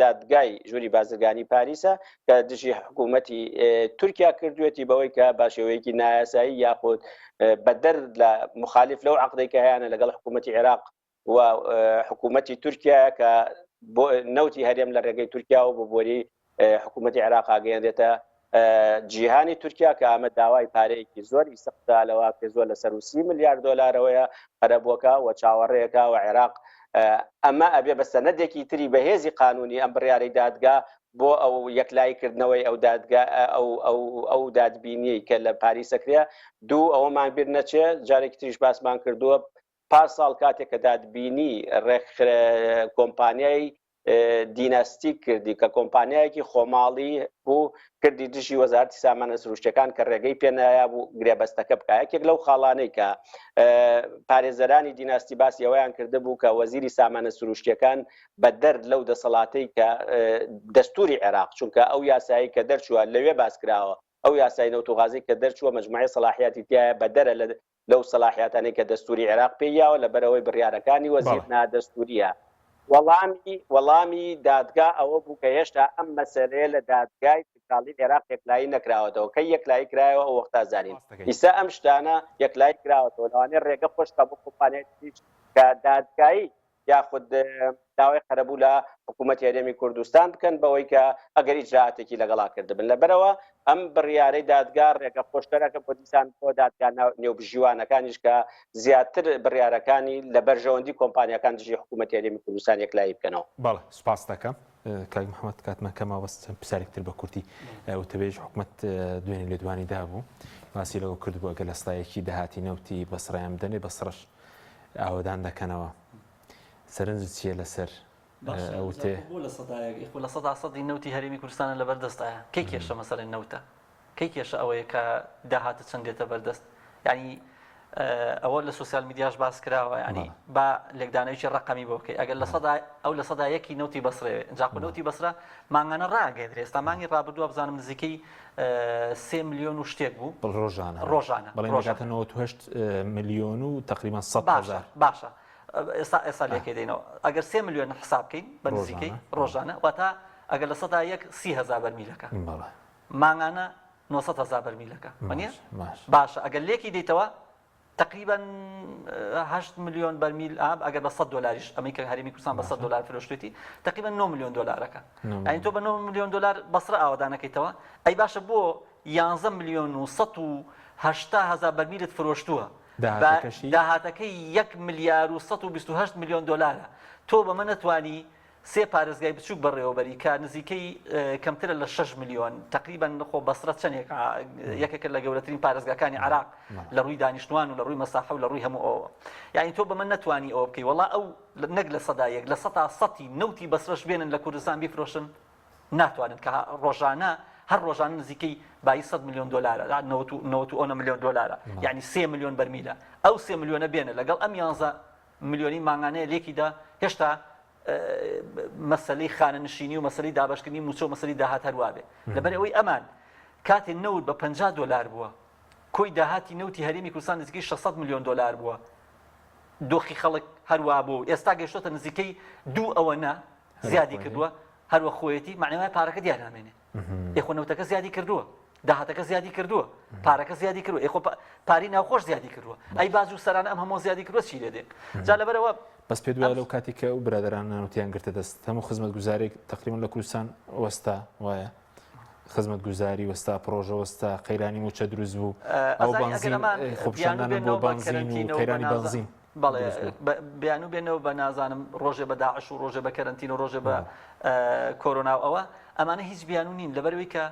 دادگای ژووری بازرگانی پاریسە کە دژی حکوومەتی تورکیا کردوێتی بەوەی کە بە شێوەیەکی نایاسایی یاخود بەدەر لە مخالف لەو عقدەی کە هەیانە لەگەڵ حکوومەتی عێراق و حکوومەتی تورکیا کە بۆ نەوتی هەرێم لە ڕێگەی تورکیاوە بۆ بۆری حکوومەتی عێراق ئاگەیەنرێتە جیهانی تورکیا کە ئەمە داوای پارەیەکی زۆر ئیسقدا لەوە کە زۆر لە سەر ملیار دۆلارەوەیە قەرەبووەکە و چاوەڕێیەکە و عێراق ئەمە ئەبێ بە سەنەدێکی تری بەهێزی قانونی ئەم بڕیاری دادگا بۆ ئەو یەکلایی کردنەوەی ئەو دادگا ئەو ئەو ئەو دادبینیەی کە لە پاریسەکرێ دوو ئەوەمان بیر نەچێ جارێکی تریش باسمان کردووە پار ساڵ کاتێک کە دادبینی ڕێکخرا کۆمپانیای دیناستیک کردی کە کۆمپانیایەکی خۆماڵی بوو کردی دژی وەزارەتی سامانە سروشتەکان کە ڕێگەی پێنایا بوو گرێبەستەکە بکە یەکێک لەو خاڵانەی کە پارێزەرانی دیناستی باسی ئەوەیان کردبوو کە وەزیری سامانە سروشتەکان بەدەر لەو دەسەڵاتەی کە دەستوری عێراق چونکە ئەو یاسایی کە دەرچووە لەوێ باس کراوە ئەو یاسای نەوت و غازی کە دەرچووە مەجموعەی سەلاحیاتی تایە بەدەرە لە لەو سەلاحیاتانەی کە دەستوری عێراق پێی یاوە لەبەرئەوەی بڕیارەکانی وەزیر نادەستوریە. وەڵامی وەڵامی دادگا ئەوە بوو کە هێشتا ئەم مەسەلەیە لە دادگای فیدراڵی عێراق یەکلایی نەکراوەتەوە، کەی یەکلایی کرایەوە ئەو وەختە زانین. ئیستا ئەم شتانە یەکلایی کراوەتەوە لەوانەیە ڕێگە خۆش بکا بۆ کۆمپانیای تریش کە دادگایی یاخود داوای قەرەبوو لە حکوومەتی هەرێمی کوردستان بکەن بەوەی کە ئەگەر ئیجرائاتێکی لەگەڵا کردبن لەبەرەوە ئەم بڕیارەی دادگا ڕێگە خۆشکەرەکە بۆ دیسان بۆ دادگا نێوبژیوانەکانیش کە زیاتر بڕیارەکانی لە بەرژەوەندی کۆمپانیاکان دژی حکوومەتی هەرێمی کوردستان یەکلایی بکەنەوە. بەڵێ سوپاست دەکەم کاک محەممەد کاتمان کەمە بەس چەند پرسیارێک تر بە کورتی وتەبێژ حکومەت دوێنێ لێدوانی دابوو باسی لەوە کردبوو ئەگەر لە سایەکی داهاتی نەوتی بەسڕیان بدەنێ بەسڕەش ئاوەدان دەکەنەوە سەرنجت چییە لەسەر ئەو تێ؟ بۆ لە سەدایەک ئیخۆ لە سەدا سەدی نەوتی هەرێمی کوردستانە لەبەر دەستایە کەی کێشە مەسەلەی نەوتە کەی کێشە ئەوەیە کە داهاتە چەند دێتە بەردەست یعنی ئەوە لە سوسیال میدیاش باس کراوە ینی با لێکدانەوەی ڕقەمی بۆ بکەی ئەگەر لە سەدا ئەو لە سەدا یەکی نەوتی بەسرێ جاخۆ نەوتی بەسرە مانگانە ڕاگەێنرێ ئێستا مانگی ڕابردووە بزانم نزیکەی سێ ملیۆن و شتێک بوو ڕۆژانە ڕۆژانە بەڵێ دەگاتە 98 ملیۆن و تقریبا 100 هەزار باشە ئێستا ئێستا لێکەی دەینەوە ئەگەر سێ ملیۆن حساب بکەین بە نزیکەی ڕۆژانە واتە ئەگەر لە سەدا یەک 30 هزار بەرمیلەکە مانگانە 900 هزار بەرمیلەکە وانیە باشە ئەگەر لێکی دیتەوە تەقریبەن هەشت ملیۆن بەرمیل ئاب ئەگەر بە 100 دۆلاریش ئەمەی کە هەرێمی کوردستان بە 100 دۆلار فرۆشتێتی تقریبا 9 ملیۆن دۆلارەکە ئەین تۆ بە 9 ملیۆن دۆلار بەسرە ئاوادانەکەیتەوە ئەی باشە بۆ 11 ملیۆن و 180 هزار بەرمیلت فرۆشتووە داهاتەکەی 1 ملیار و 128 ملیۆن دۆلارە تۆ بەمە نەتوانی سێ پارێزگای بچووک بەڕێوەبەری کە نزیکەی کەمترە لە شەش ملیۆن تەقریبەن خۆ بەسرە چەندێکە یەکێکە لە گەورەترین پارێزگاکانی عراق لە ڕووی دانیشتوان و لە ڕووی مەساحە و لە ڕووی هەموو ئەوە یعنی تۆ بەمە نەتوانی ئەوە بکەی وەڵا ئەو نەک لە سەدا یەک لە سەتا سەتی نەوتی بەسرەش بێنن لە کوردستان بیفرۆشن ناتوانن کە ڕۆژانە هەر ڕۆژانە نزیکەی بایی 100 ملیۆن دلارە 90 ملیۆن دلارە یعنی 3 ملیۆن بەرمیلە ئەو 3 ملیۆنە بێنە لەگەڵ ئەم 11 ملیۆنی مانگانەیە لێکیدا هێشتا مەسەلەی خانەنشینی و مەسەلەی دابەشکردنی مووچە و مەسەلەی داهات هەر وابێ. لەبەر ئەوەی ئەمان کاتێ نەوت بە 50 دۆلار بووە، کۆی داهاتی نەوتی هەرێمی کوردستان نزیکەی 600 ملیۆن دۆلار بووە، دۆخی خەڵک هەر وابووە و ئێستا گەیشتۆتە نزیکەی دوو ئەوەنە زیادی کردووە، هەر وەک خۆیەتی، مەعنای وایە پارەکە دیار نامێنێ. ئێ خۆ نەوتەکە زیادی کردووە، داهاتەکە زیادی کردووە، پارەکە زیادی کردووە، ئێ خۆ پارەی ناوخۆش زیادی کردووە، ئەی باج و سەرانە ئەم هەموو زیادی کردووە چی لێ دێ؟ جا لەبەرئەوە بەس پێت وایە لەو کاتی کە ئەو برادەرانە نەوتیان گرتە دەست هەموو خزمەتگوزارێک تقریبا لە کوردستان وەستا وایە؟ خزمەتگوزاری وەستا پرۆژە وەستا قەیرانی موچە دروست بوو ئەو بەنزین خۆپیشاندانە بۆ بەنزین و قەیرانی بەنزین بەڵێ بیانوو بێنەوە بە نازانم ڕۆژێ بە داعش و ڕۆژێ بە کەرەنتین و ڕۆژێ بە کۆرۆنا و ئەوە ئەمانە هیچ بیانوو نین لەبەرەوەی کە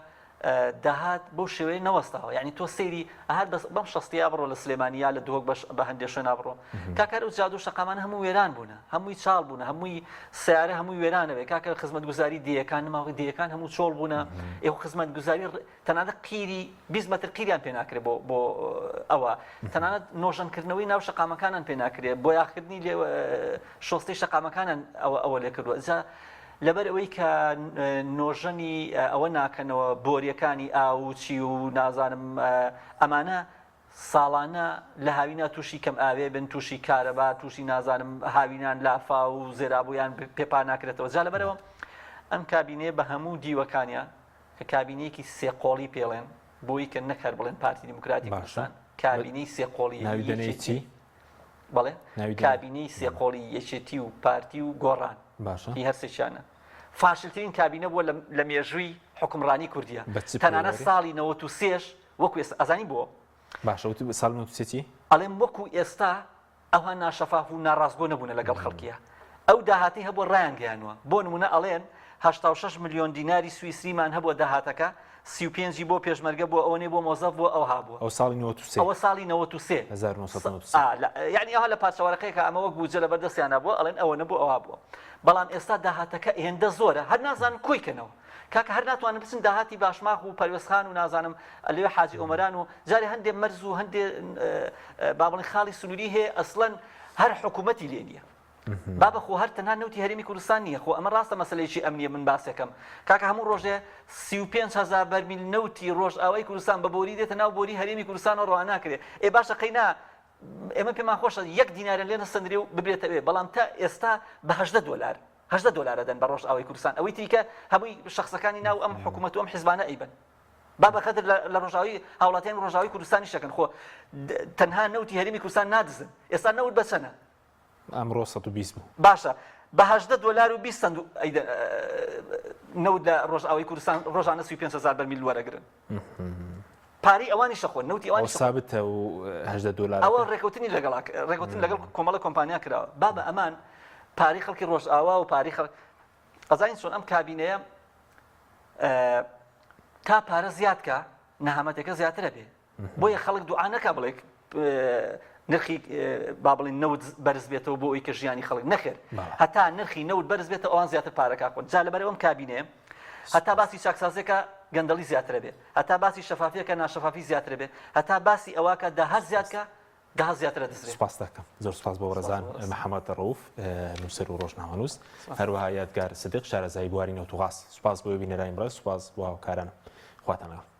داهات بەو شێوەیە نەوەستاوە یعنی تۆ سەیری هەر بەس بەم شەستیا بڕۆ لە سلێمانی یا لە دهۆک بەش بە هەندێ شوێنا بڕۆ کاکە ئەو جادو شەقامان هەموو وێران بوونە هەمووی چاڵ بوونە هەمووی سیارە هەمووی وێرانەوێ کاکە خزمەتگوزاری دێیەکان نماوە دێیەکان هەموو چۆڵ بوونە ئێ خزمەتگوزاری تەنانەت قیری 20 مەتر قیریان پێ ناکرێ بۆ بۆ ئەوە تەنانەت نۆژەنکردنەوەی ناو شەقامەکانان پێ ناکرێ بۆیاخکردنی لێ شۆستەی شەقامەکانان ئەوە ئەوە لێ کردووە جا لەبەر ئەوەی کە نۆژەنی ئەوە ناکەنەوە بۆریەکانی ئاو و چی و نازانم ئەمانە. ساڵانە لە هاوینا تووشی کەم ئاوێ بن تووشی کارەبا تووشی نازانم هاوینان لافا و زێرابوویان پێپا ناکرێتەوە جا لەبەرەوە ئەم کابینەیە بە هەموو دیوەکانیان کە کابینەیەکی سێقۆڵی پێڵێن بۆی کە نەک هەر بڵێن پارتی دیموکراتی کوردستان کابینەی سێقۆڵی ناوی دەنێی چی؟ بەڵێ کابینەی سێقۆڵی یەکێتی و پارتی و گۆڕان باشە هی هەرسێکیانە فاشلترین کابینە بووە لە مێژووی حکومڕانی کوردیە تەنانەت ساڵی 93 وەکو ئێستا ئەزانی بۆ؟ باشە وتی ساڵی 93 چی؟ ئەڵێم وەکو ئێستا ئەوها ناشەفاف و ناڕاستگۆ نەبوونە لەگەڵ خەڵکیە ئەو داهاتەی هەبووە ڕایانگەیانوە بۆ نمونە ئەڵێن 86 ملیۆن دیناری سویسریمان هەبووە داهاتەکە 35 ی بۆ پێشمەرگە بووە ئەوەنەی بۆ مۆزەف بووە ئەوها بووە ئەو ساڵی 93 ئەوە ساڵی 93 1993 ئا لە یعنی ئەوها لە پارچە وەرەقەیەکە ئەمە وەک بودجە لەبەر دەستیانە بووە ئەڵێن ئەوە نەبوو ئەوها بووە بەڵام ئێستا داهاتەکە هێندە زۆرە هەر نازانن کۆی کەنەوە کاکە هەر ناتوانن بچن داهاتی باشماخ و پەروێزخان و نازانم لەوێ حاجی ئۆمەران و جارێ هەندێ مەرز و هەندێ با بڵێن خاڵی سنووری هەیە ئەسڵەن هەر حکوومەتی لێ نییە بابە خۆ هەر تەنها نەوتی هەرێمی کوردستان نییە خۆ ئەمە ڕاستە مەسلەیەکی ئەمنیە من باسێکم کاکە هەموو ڕۆژێ 35 هزار بەرمیل نەوتی ڕۆژئاوای کوردستان بە بۆری دێتە ناو بۆری هەرێمی کوردستانەوە ڕەوانە ناکرێ ئێ باشە قەینا ئێمە پێمان خۆشە یەک دینارە لێ نەسەندرێ و ببرێتە ئەوێ بەڵام تا ئێستا بە هەژدە دۆلار 18 دۆلار ئەدەن بە ڕۆژئاوای کوردستان ئەوەی تریکە هەمووی شخصەکانی ناو ئەم حکوومەت و ئەم حزبانە ئەیبەن با بە قەدر لە ڕۆژاوی هاوڵاتیان ڕۆژاوی کوردستانی شەکەن خۆ تەنها نەوتی هەرێمی کوردستان نادزن ئێستا نەوت بەچەنە ئەمڕۆ 120 بوو باشە بە هەژدە دۆلار و 20 سەند نەوت لە ڕۆژئاوای کوردستان ڕۆژانە 35 هزار بەرمیل وەرەگرن پارەی ئەوانیش ئەخۆن، نەوتی ئەوانیش ئەخۆن. ئەوە سابتە و 18 دۆلارەکە. ئەوە ڕێکەوتنی لەگەڵا ڕێکەوتن لەگەڵ کۆمەڵە کۆمپانیا کراوە. بابە ئەمان پارەی خەڵکی ڕۆژئاوا و پارەی خەڵک ئەزانین چۆن ئەم کابینەیە تا پارە زیاد کا نەهامەتەکە زیاترە بێ بۆیە خەڵک دوعا نەکا بڵێ نرخی با بڵێن نەوت بەرز بێتەوە بۆ ئەوی کە ژیانی خەڵک نەخێر هەتا نرخی نەوت بەرز بێتەوە ئەوان زیاتر پارەکە خۆن جا لەبەر ئەم کابینەیە هەتا باسی چاکسازیەکە گەندەڵی زیاترە بێ هەتا باسی شەفافیەکە ناشەفافی زیاترە بێ هەتا باسی ئەوەکە داهات زیادکە داهات زیاترە دزرێ. سوپاست دەکەم زۆر سوپاس بۆ بەڕێزان محەمەد ڕەوف نووسەر و ڕۆژنامەنووس هەروەها یادگار سدیق شارەزای بواری نەوت و غاز سوپاس بۆ بینەرانی بەڕێز سوپاس بۆ هاوکارانم خواتان لەگەڵ.